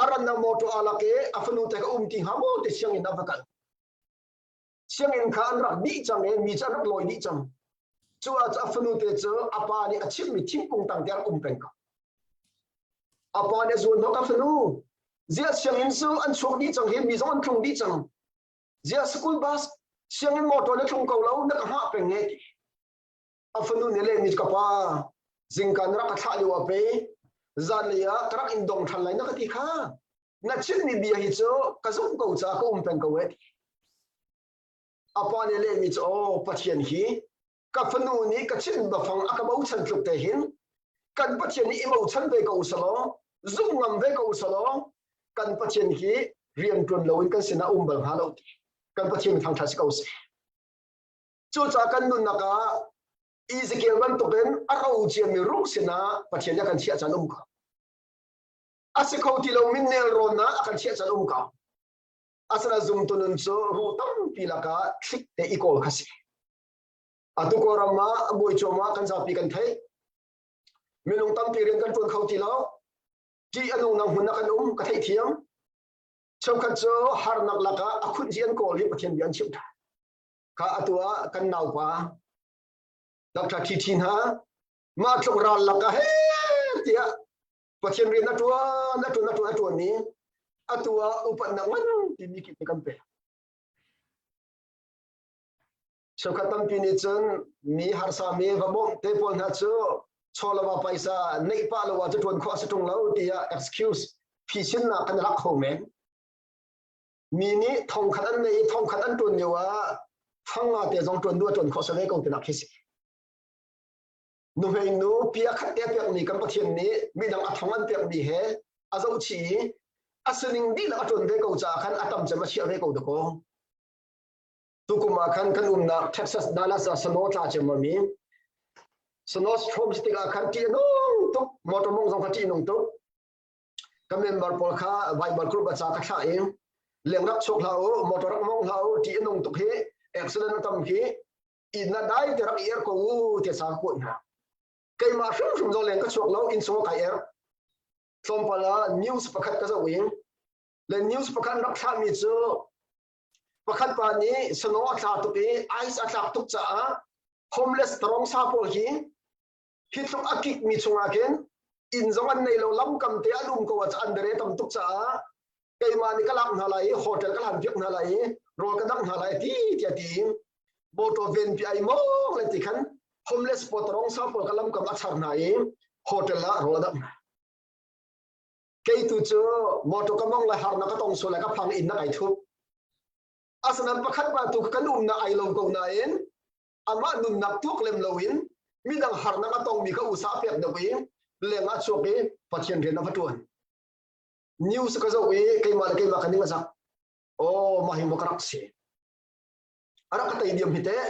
a rannak motor aa lak i a fanu te kha um ti hnga maw ti sianginn a va kal sianginn kha an rak dih cang i mi cu an rak lawi dih cang cu ah a fanu te cu a pa nih a chimhmi thingkung tang te a rak um peng ko a pa nih a zuan hnawh ka fanu ziah sianginn cu an chuak dih cang hi mi zong an tlung dih cang ziah school bus sianginn motor na tlung ko lo na ka hngah peng nge ti a fanu nih lehmi ka pa zingka na rak ka thlah lio ah pe zanlei ah ka rak in dong ṭhan lai na ka ti kha na chimmi bia hi cu ka zumh ko caah ka um peng ko e a pa nih lehmi cu aw Pathian hi ka fanu nih ka chim bafang a ka bochan tluk te hin kan Pathian nih i bochan ve ko usalaw zumh ngam ve ko usalaw kan Pathian hi rian ṭuan loin kan sinah um bal hnga lo ti kan Pathian thangṭhat si ko seh Cucaah kan nunnak ah Ezekiel bantukin a ro ciami ruh sinah Pathian nih a kan chiah caan um ko. A si kho ti lomi nelrawn ah a kan chiah caan um ko. Asina zumtu nun cu ruh tampi lakah thlik te i kawl kha si. Atu Kawlram ah a buai cuahmah kan zapi kan theih. Minung tampi rian kan ṭuan kho ti lo. Ṭih a nung nang hmun ah kan um ka theihthiam. Cheukhat cu harnak lakah a khunh an kawl i Pathian bia an chimh ṭhan. Kha atu ah kan naupa Dr. TT hna mah tluk ral lakah he tiah Pathian rian a ṭuan a ṭuan a ṭuan a ṭuan i atu ah upatnak nganpi mi kip nih kan pek. Cheukhat tampi nih cun mi harsa mi va bawmh te pawl hna cu chawlava paisa neih pah lo ah cu ṭuan khawh a si ṭung lo tiah excuse phisinnak kan rak kho men. Mi nih thongkhat an nei i thongkhat an ṭuan lio ah fanga te zong ṭuan duh a ṭuan khawh sa ve ko tinak khi si. Nuhmei nu pia khat te pekmi kan Pathian nih midang a thong an pekmi he a zohchih i a sining dihlak a ṭuan ve ko caah khan a tam cem a chiah ve ko dakaw. Tukum ah khan kan umnak Texas Dallas ah snow tla cem mi snow storm tikah khan ṭih a nung tuk motor mong zong kha ṭih nung tuk ka member pawl kha Bible group a ca ka thlah i leng rak chuak hlah u motor rak mong hlah u ṭih a nung tuk hi accident a tam hi inn na dai te rak i er ko u ti ca ka kuat hna keimah hrimhrim zong leng ka chuak lo inn chung kai er tlawmpal ah news pakhat ka zoh i le news pakhat rak thlahmi cu Pakhat pa nih snow a tla tuk i ice a tlak tuk caah homeless tarongsa pawl hi hi tluk a kikmi chungah khin inn zong an nei lo lamkam te an um ko ah an dere tam tuk caah keimah nih ka lak hna lai i hotel ka hlan piak hna lai i rawl ka dangh hna lai ti tiah ti in motor ven pi ai mong le ti khan homeless pawl tarongsa pawl ka lamkam a char hna i hotel ah rawl a dangh hna. Kei tu cu motor ka mong le harnak ka tong sual le ka phang inn na kai thup. Asinain pakhat pa tu kan umnak ai lo ko nain amah nunnak tuak lem loin midang harnak a tongmi kha usa pek deuh i leng ah chuak i Pathian rian a va ṭuan. News ka zoh i keimah le keimah ka ning a zak. Oh, mah hi maw ka rak si. A rak ka tei diam hi teh.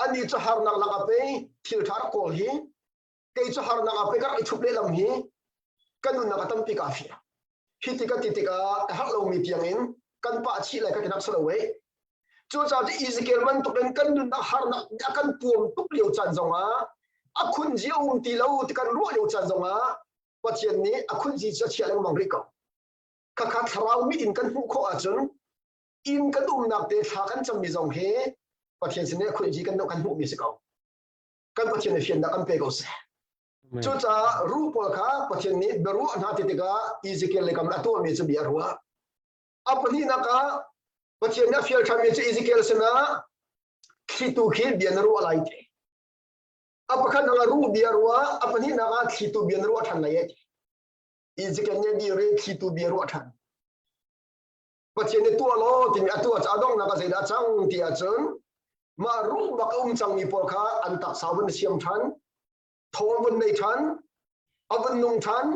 Ani cu harnak lak a pe thil ṭha rak kawl hi kei cu harnak ah pei ka rak i thup lehlam hi ka nunnak a tampi kaa fiang. Hi ti ka ti tikah a herh lomi tiangin kan pah chih lai ka ti nak si lo wei. Cucaah cu Ezekiel bantukin kan nunnak harnak a kan tuam tuk lio caan zongah a khunzi a um ti lo ti kan ruah lio caan zongah Pathian nih a khunzi cu a chiah lengmang rih ko. Khakha thlarau mit in kan hmuh khawh ahcun inn kan umnak te thla kan cammi zong hi Pathian sin i a khunzi kan kan hmuhmi si ko. Kan Pathian nih fiannak kan pe ko seh. Cucaah ruh pawl kha Pathian nih biaruah hna ti tikah Ezekiel le kam a tuahmi cu bia a ruah. A pahnihnak ah Pathian nih a fial ṭhanmi cu Ezekiel sinah thlitu khi bia na ruah lai ti. A pakhatnak ah ruh bia ruah, a pahnihnak ah thlitu bia na ruah ṭhan lai ti. Ezekiel nih dir i thlitu bia ruah ṭhan. Pathian nih tuah law timi a tuah caah donghnak ah zeidah a cang ti ahcun mah ruh bak a um cangmi pawl kha an taksa vun siam ṭhan, thaw vun nei ṭhan, a vun nung ṭhan,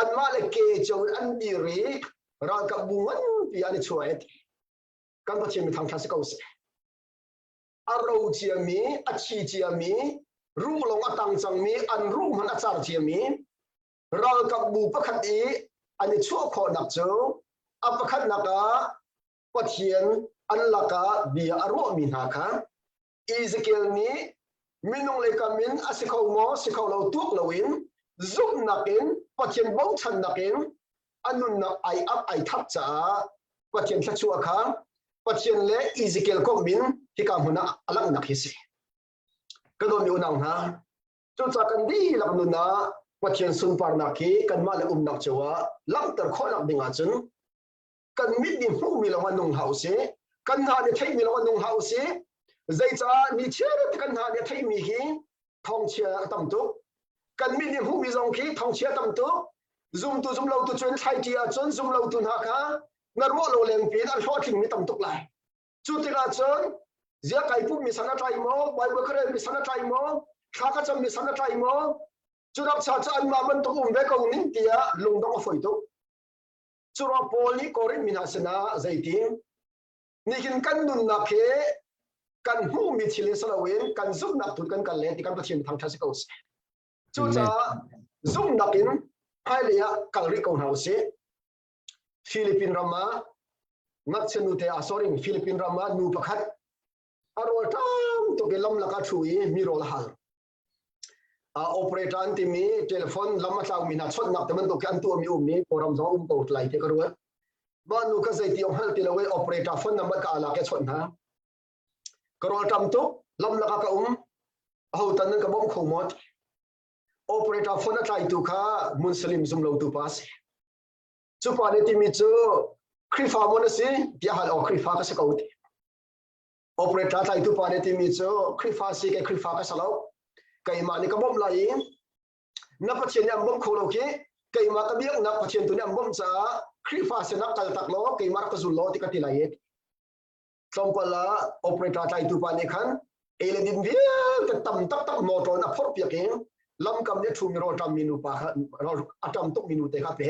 anmah le ke cio in an dir i ralkap bu nganpi an i chuah i kan Pathian mi thangṭhat si ko seh. A ro ciami, a thi ciami, ruh lawng a tang cangmi, an ruh hmanh a car ciami, ralkapbu pakhat i an i chuah khawhnak cu a pakhatnak ah Pathian an lakah bia a ruahmi hna kha Ezekiel nih minung lei kam in a si kho maw si kho lo tuak loin zumhnak in Pathian bochannak in a nunnak ai ap ai thap caah Pathian thluachuah kha Pathian le Ezekiel komh in hika hmun ah a langhnak hi si. Ka dawtmi unau hna, Cucaah kan dihlak nun ah Pathian sunparnak hi kanmah le umnak cio ah langhter khawhnak ding ahcun kan mit nih hmuhmi lawng ah nung hlah usih, kan hna nih theihmi lawng ah nung hlah usih. Zeicah ni chiar kan hna nih theihmi hi thawngchia a tam tuk. Kan mit nih hmuhmi zong khi thawngchia a tam tuk. Zumtu zumlotu cu in thlaiṭi ahcun zumlotu hna kha na ruah lo lengpi in an hlawhtlingmi tam tuk lai. Cu tikah cun zia kai pummi san a tlai maw, Bible ka relmi san a tlai maw, thla ka cammi san a tlai maw, cu rakcha cu anmah bantuk um ve ko ning tiah lungdong a fawi tuk. Cu ruang Paul nih Korinth mi hna sinah zeitin nihin kan nunnak hi kan hmuhmi thil in si loin kan zumhnak tu kan kal le ti kan Pathian thangṭhat si ko seh. Cucaah zumhnak in hmailei ah kal rih ko hna usih. Philippine ram ah ngakchia nute ah sorry Philippine ram ah nu pakhat a rawl ṭam tuk i lam lakah ṭhu i mi rawl a hal. Operator an timi telephone lam a tlaumi hna chawnhnak te bantuk khi an tuahmi um i Kawlram zong um ko lai ti ka ruat. Mah nu kha zeiti awk hngalh ti lo i operator phone number ka alak i chawnh hna. Ka rawl ṭam tuk, lam lakah ka um, aho tan nan ka bawmh kho maw? Operator phone a tlaitu kha Muslim zumlotu pa a si. Cu pa nih timi cu Khrihfa maw na si tiah hal awk Khrihfa ka si ko ti. Operator tlaitu pa nih timi cu Khrihfa si kei Khrihfa ka si lo. Keimah nih ka bawmh lai i na Pathian nih an bawmh kho lo khi keimah ka biaknak Pathian tu nih an bawmh caah Khrihfa sinah kal tak law keimah rak ka zul law ti ka ti lai i tlawmpal ah operator tlaitu pa nih khan ei le din vialte tam taktak motor in a phorh piak i lamkam nih a ṭhumi rawl ṭammi nupa kha rawl a ṭam tukmi nu te kha pe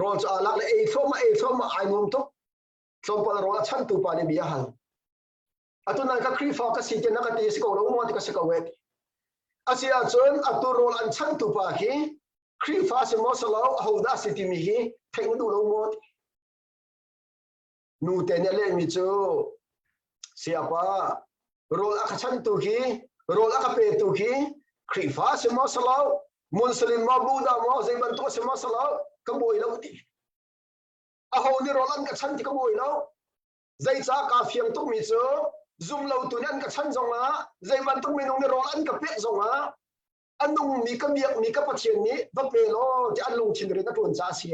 rawl cu aa lak le ei thluahmah ei thluahmah ai nuam tuk. Tlawmpal rawl a chantu pa nih bia a hal. Atu nai ka Khrihfa ka si ti na ka ti si ko lo maw ti ka si ko e. Asi ahcun atu rawl an chantu pa khi Khrihfa si maw si lo ahodah si timi hi theih na duh lo maw ti. Nu te nih a lehmi cu siapa rawl a ka chantu khi rawl a ka petu khi Khrihfa si maw si lo Muslim maw Buddha maw zei bantuk si maw si lo ka buai lo ti. Aho nih rawl an ka chan ti ka buai lo. Zeicah kaa fiang tukmi cu zumlotu nih an ka chan zongah zei bantuk minung nih rawl an ka pek zongah a nungmi ka biakmi ka Pathian nih va pe law ti an lungthin rian a ṭuan caah a si.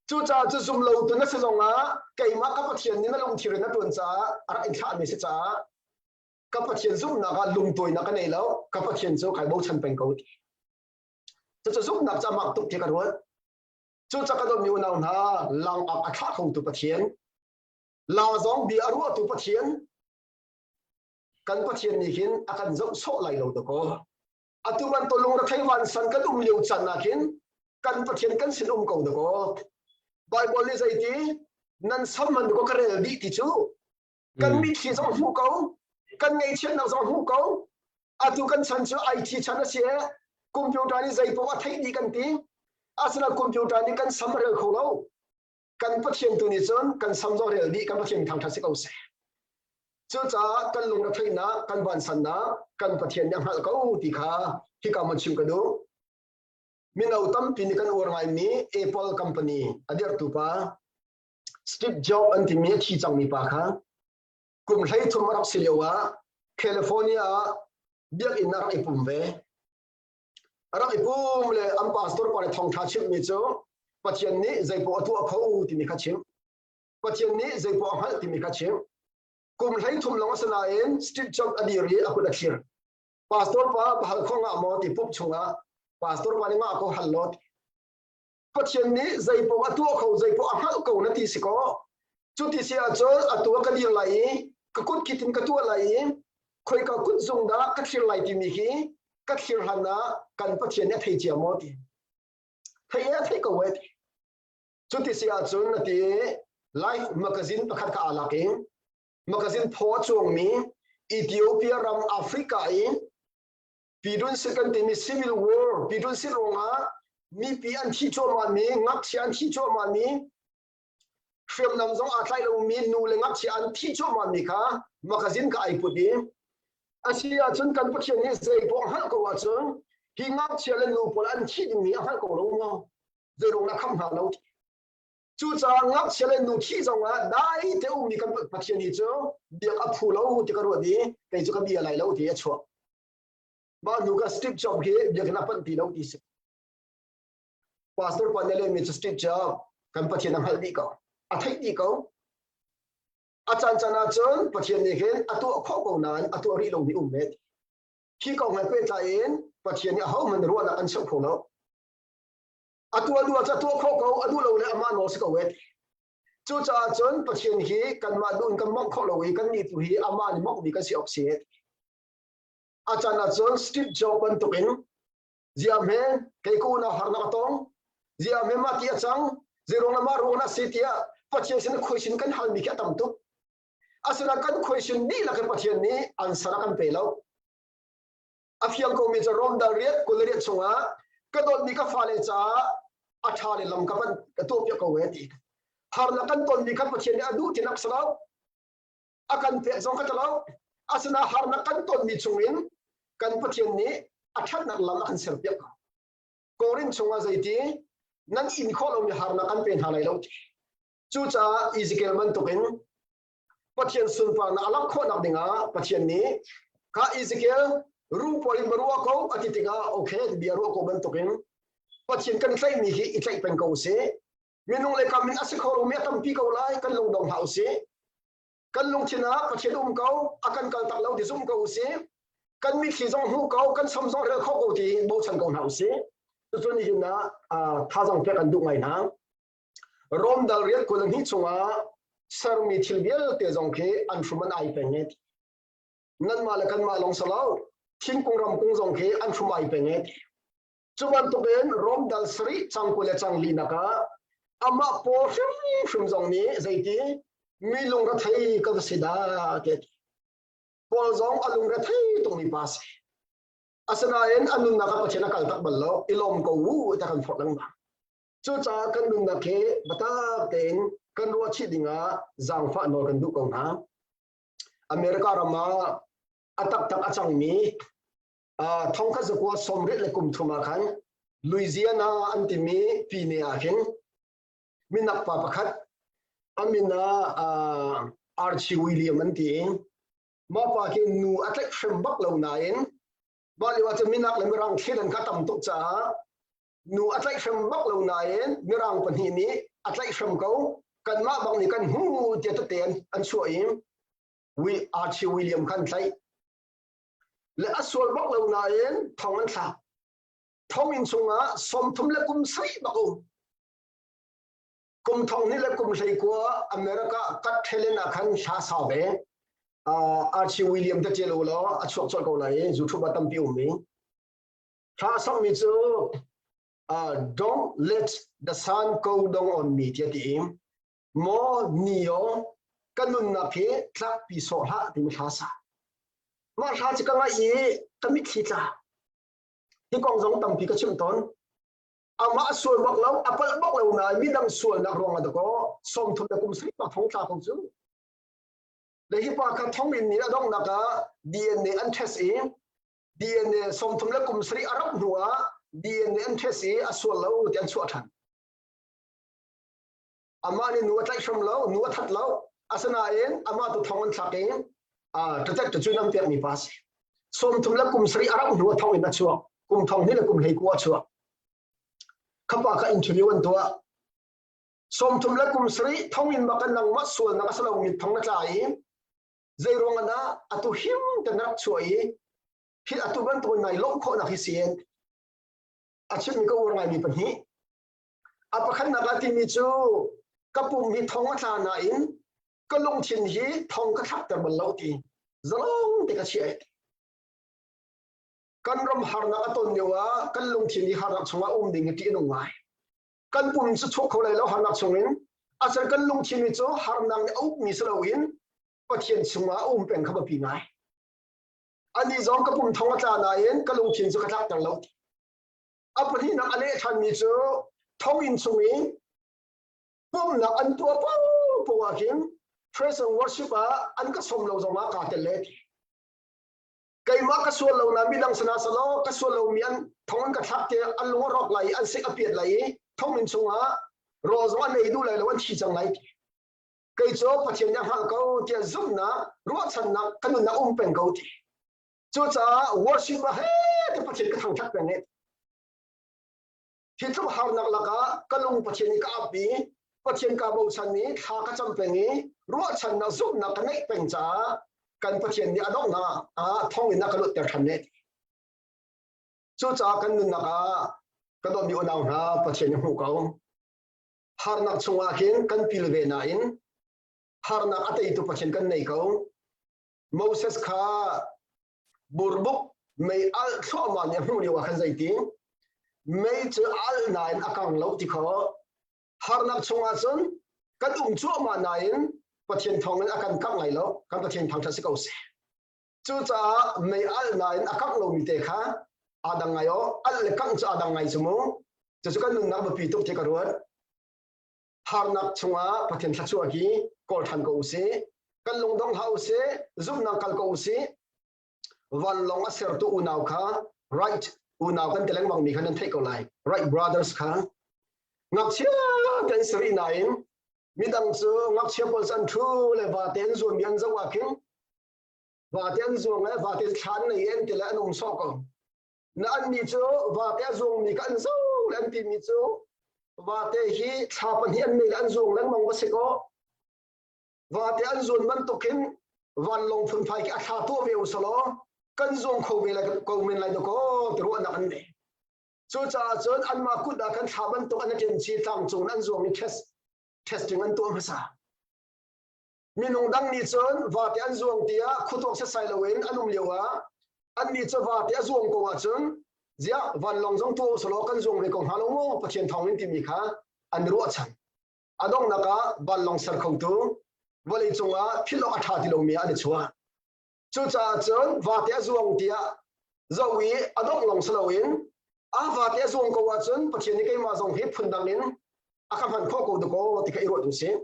Cucaah cu zumlotu na si zongah keimah ka Pathian nih na lungthin rian a ṭuan caah a rak in thlahmi si caah ka Pathian zumhnak ah lungtuainak ka nei lo, ka Pathian cu kai bochan peng ko ti. Cucu zumhnak cu a mak tuk ti ka ruat. Cucaah ka dawtmi unau hna, langak a thlah khotu Pathian, la zong bia a ruahtu Pathian, kan Pathian nih hin a kan zoh sawh lai lo dakaw. Atu bantuk lungrethei vansan kan um lio caan ah khin kan Pathian kan sin um ko dakaw. Bible nih zeiti nan sam man ko ka rel dih ti cu kan mitthli zong hmu ko kan ngaihchiatnak zong hmu ko. Atu kan chan cu IT chan a si e, computer nih zeipaoh a theih dih kan ti. Asinain computer nih kan sam a rel kho lo. Kan Pathian tu nih cun kan sam zong rel dih, kan Pathian thangṭhat si ko seh. Cucaah kan lungretheihnak, kan vansannak kan Pathian nih a hngalh ko ti kha hika mun chim ka duh. Mino tampi nih kan uar ngaimi Apple company a dirhtu pa Steve Jobs an timi a thi cangmi pa kha kum 13 a rak si lio ah California ah biakinn a rak i pum ve. A rak i pum le an pastor pa le thawngṭha chimhmi cu Pathian nih zeipaoh a tuah kho timi kha chim. Pathian nih zeipaoh a hngalh timi kha chim. Kum 13 lawng a si nain Steve Jobs a dir i a kut a thlir. Pastor pa va hal kho ngah maw ti pup chungah pastor pa nih ngah ko hal law ti. Pathian nih zeipaoh a tuah kho, zeipaoh a hngalh ko na ti si kaw cuti si ahcun atu ah ka dir lai i ka kut kit in ka tuah lai i khoika kut zung dah ka thlir lai timi hi ka thlir hlan ah kan Pathian nih a thei cia maw ti. Thei e thei ko e ti. Cuti si ahcun a ti i Life magazine pakhat kha aa lak i magazine phaw a cuangmi Ethiopia ram Africa i Pidunsit kan timi civil war Pidunsit ruangah mipi an thi cuahmahmi, ngakchia an thi cuahmahmi, hriamnam zong aa tlaih lomi nu le ngakchia an thi cuahmahmi kha magazine kha ai put i a si ahcun kan Pathian nih zeipaoh a hngalh ko ahcun hi ngakchia le nu pawl an thi dingmi a hngalh ko lo maw? Zeiruang dah khamh hna lo? Cucaah ngakchia le nu thih zongah dai te ummi kan Pathian hi cu biak a phu lo ti ka ruat i kei cu ka bia lai lo ti a chuak. Mah hnu ka Steve Jobs hi biakinn a panh ti lo ti si. Pastor pa nih lehmi cu Steve Jobs kan Pathian a hngalh dih ko. A theih dih ko. A caan caan ahcun Pathian nih hin a tuah khawh ko nain a tuah rih lomi um ve. Hi kong he pehtlai in Pathian nih ahohmanh ruahnak an cheuh kho lo. A tuah duh ah tuah khawh ko, a duh lo le amah nawl si ko e. Cucaah cun Pathian hi kanmah duh in kan mawngh khawh lo i kannih tu hi amah nih mawngh mi kan si awk si. A caan ahcun Steve Jobs bantukin ziahme kei ka unau harnak a tong, ziahme mah ti a cang, zeiruang le mah ruang na si tiah Pathian sin khuaisin kan halmi khi a tam tuk. Asinain kan khuaisin dihlak in Pathian nih answer a kan pe lo. A fiang komi cu Rom dal riat 28 chungah ka dawtmi ka fale caah a ṭha le lam ka van ka tuahpiak ko e ti. Harnak kan tonmi kha Pathian nih a duh ti nak si lo. A kan pek zong ka ti lo. Asinain harnak kan tonmi chungin kan Pathian nih a ṭhatnak lam a kan serpiak ko. Korin chungah zeiti nan in khawh lomi harnak kan pe hna lai lo ti. Cucaah Ezekiel bantukin Pathian sunparnak a langh khawhnak dingah Pathian nih kha Ezekiel ru pawl in va ruah ko a ti tikah okay bia ruah ko bantukin Pathian kan tlaihmi hi i tlaih peng ko usih. Minung le kam in a si kho lomi a tampi ko lai kan lungdong hlah usih. Kan lungthin ah Pathian um ko, a kan kal tak lo ti zum ko usih. Kan mitthli zong hmu ko, kan som zong rel kho ko ti bochan ko hna usih. Cucu nihin ah thazaang pek an duh ngai hna. Rom dal riat 22 chungah sermi thil vialte zong khi an hrum an ai peng e. Nanmah le kanmah lawng si lo, thingkung ramkung zong khi an hrum ai peng e. Cu bantukin Rom dal sarih cang 20 le cang linak ah amah paw hrimhrim zong nih zeiti mi lungrethei ka va si dah ti Paul zong a lungrethei tukmi pa si. Asinain a nunnak ah Pathian a kal tak bal lo, i lawm ko u ti kan forh lengmang. Cucaah kan nunnak hi biatak tein kan ruah chih dingah zaangfah nawl kan duh ko hna. America ram ah a taktak a cangmi thongkhat zakua sawmriat le kum thum ah khan Louisiana an timi pine ah khin minak pa pakhat a min ah Archie William an ti i mah pa khi nu a tlaih hrem bak lo nain mah lio ah cun minak le mirang thlidan kha tam tuk caah nu a tlaihhrem bak lo nain mirang pahnih nih a tlaihhrem ko kanmah bang nih kan hmu tiah tete an chuah i Archie William khan tlaih le a sual bak lo nain thong an thlak thonginn chungah 30 le kum sarih bak um kum thong hnih le kum 19 America kat thelen ah khan hla sa ve Archie William te ṭial u law a chuak colh ko lai i YouTube ah tampi um i Thla sakmi cu don't let the sun go down on me tiah ti i maw ni aw ka nunnak hi tlakpi sawh hlah timi hla sa. Mah hla cu ka ngaih i ka mitthli tla. Hi kong zong tampi ka chim tawn. Amah a sual bak lo, a palh bak lo nain midang sualnak ruang ah dakaw 30 le kum sarih bak thong tla ko cu. Le hi pa kha thonginn nih a donghnak ah DNA an test i DNA 30 le kum sarih a rauh hnu ah DNA an test i a sual lo ti an chuah ṭhan. Amah nih nu a tlaih hram lo, nu a that lo. Asinain amah tu thong an thlak i ṭatet ṭacun an pekmi pa si. 30 le kum sarih a rauh hnu ah thong in a chuak. Kum thong hnih le kum 19 a chuak. Khapa kha interview an tuah. 30 le kum sarih thong in bak nangmah sualnak a si lomi thong na tla i zei ruang ah dah atu him kan rak chuah i hi atu bantuk in nai lawmh khawhnak hi si a chimmi ka uar ngaimi pahnih a pakhatnak ah timi cu ka pum hi thong a tla nain ka lungthin hi thong ka thlakter bal lo ti zalong te ka chiah kan ram harnak a ton lio ah kan lungthin hi harnak chungah um ding hi ṭih a nung ngai kan pum cu chuak kho lai lo harnak chungin asal kan lungthin hi cu harnak nih a ukmi si loin Pathian chungah a um peng kha biapi ngai. Ani zong ka pum thong a tla nain ka lungthin cu ka tlakter lo. A pahnihnak a leh ṭhanmi cu thonginn chung i pumhnak an tuah paohpaoh ah khin praise and worship ah an ka sawm lo zongah kaa tel le ti. Keimah ka sual lo na midang sana salo ka sual lomi an thong an ka thlak te an lung a rawk lai i an sik a piat lai i thonginn chungah rawl zong an ei duh lai lo an thi cang lai ti. Kei cu Pathian nih a hngalh ko tiah zumhnak ruahchannak ka nunnak um peng ko ti. Cucaah worship ah he te Pathian ka thangṭhat peng i hi tluk harnak lakah ka lung Pathian i ka ap i Pathian ka bochan i thla ka cam peng i ruahchannak zumhnak ka neih peng caah kan Pathian nih a donghnak ah thonginn a ka lutter ṭhan ne. Cucaah kan nunnak ah ka dawtmi unau hna Pathian i hmuh ko. Harnak chungah hin kan pil ve nain harnak a teitu Pathian kan nei ko. Moses kha burbuk mei alh thluahmah nih a hmuh lio ah khan zeiti mei cu alh nain a kang lo ti kho harnak chungah cun kan um cuahmah nain Pathian thawngin a kan kangh lai lo kan Pathian thangṭhat si ko seh cucaah mei alh nain a kangh lomi te kha aa dang ngai aw alh le kangh cu aa dang ngai cu mu cucu kan nunnak biapi tuk ti ka ruat harnak chungah Pathian thluachuah hi kawl ṭhan ko usih kan lungdong hlah usih zumhnak kal ko usih vanlawng a sertu unau kha Wright unau kan ti lengmang mi kha nan theih ko lai Wright brothers kha ngakchia te an si rih nain midang cu ngakchia pawl cu an ṭhu le vate an zuanmi an zoh ah khin vate an zuang le vate thla an nei an ti le an um sawh ko na annih cu vate a zuangmi kha an zo le an timi cu vate hi thla pahnih an nei le an zuang lengmang va si kaw. Vate an zuan bantukin vanlawng phunphai khi a thla tuah ve usalaw kan zuang kho ve lai ko men lai dakaw ti ruahnak an nei. Cucaah cun anmah kut ah kan thla bantuk an ṭem chi tlangcung an zuang i test testing an tuah hmasa. Minung dang nih cun vate an zuang tiah khuatuak setsai loin an um lio ah annih cu vate a zuang ko ahcun ziah vanlawng zong tuah usalaw kan zuang ve ko hnga lo maw Pathian thawng in timi kha an ruahchan. A donghnak ah vanlawng ser khotu vawleicung ah philh awk a ṭha ti lomi ah an i chuah. Cucaah cun vate a zuang tiah zoh i a dongh lawng si loin a vate a zuang ko ahcun Pathian nih keimah zong hi phundang in a ka hman khawh ko dakaw ti kha i ruat usih.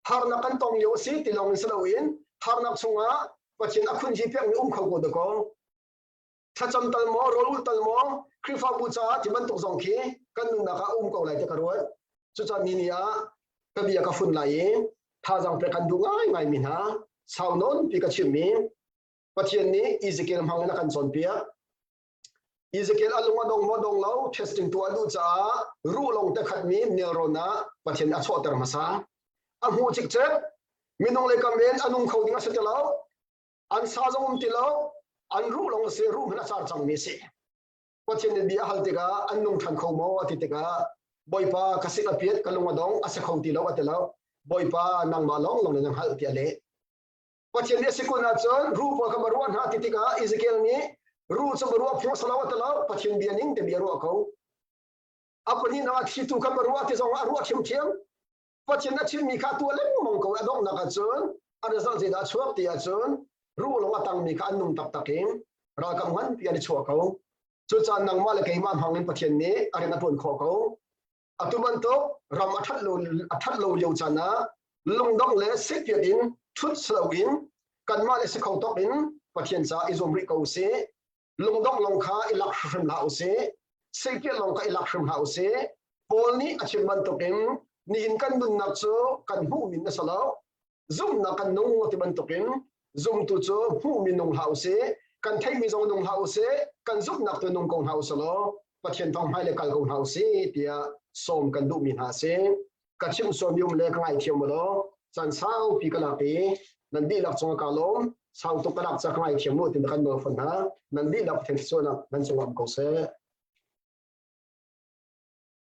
Harnak kan tong lio a si ti lawng in si loin harnak chungah Pathian a khunhi pekmi um kho ko dakaw. Thlacam tal maw, rawl ulh tal maw, Khrihfabu caah ti bantuk zong khi kan nunnak ah um ko lai ti ka ruat. Cucaah ni ni ah ka bia ka fun lai i thazaang pek kan duh ngaingai mi hna sau nawnpi ka chimmi Pathian nih Ezekiel hmang in a kan cawnpiak. Ezekiel a lung a dong maw dong lo testing tuah a duh caah ruh lawng te khatmi nelrawn ah Pathian a chuahter hmasa. A hmuh cikcek minung lei kam in a nung kho ding a si ti lo. An sa zong um ti lo. An ruh lawng a si, ruh hmanh a car cangmi a si. Pathian nih bia a hal tikah an nung ṭhan kho maw a ti tikah Bawipa ka sik a piat ka lung a dong a si kho ti lo a ti lo. Bawipa nangmah lawng lawng na hngalh tiah a leh. Pathian nih a si kun ahcun ruh pawl kha va ruah hna ti tikah Ezekiel nih ruh cu va ruah phung a si lo a ti lo Pathian bia ning te bia ruah ko. A pahnihnak ah thlitu kha va ruah ti zong ah a ruah ṭhiamṭhiam. Pathian a chimmi kha tuah lengmang ko a donghnak ahcun a result zeidah a chuak ti ahcun ruh lawng a tangmi kha an nung taktak in ralkap nganpi an i chuah ko. Cucaah nangmah le keimah hmang in Pathian nih a rian a ṭuan khawh ko. Atu bantuk ram a ṭhat lo, a ṭhat lo lio caan ah lungdongh le sikpiat in ṭhut si loin kanmah le si kho tawk in Pathian caah i zuam rih ko usih. Lungdongh lawng kha i lak hrim hlah usih. Sikpiat lawng kha i lak hrim hlah usih. Paul nih a chim bantukin nihin kan nunnak cu kan hmuhmi a si lo. Zumhnak kan nung ti bantukin zumtu cu hmuhmi nung hlah usih. Kan theihmi zong nung hlah usih. Kan zumhnak tu nung ko hna usih law Pathian thawng hmai le kal ko hna usih tiah sawm kan duhmi hna a si. Ka chimh sualmi um le ka ngaithiam u law caan saupi ka lak i nan dihlak cungah kaa lawm. Sau tuk ka lak ca ka ngaithiam u ti kan nawl fawn hna. Nan dihlak Pathian thluachuahnak nan cungah um ko seh.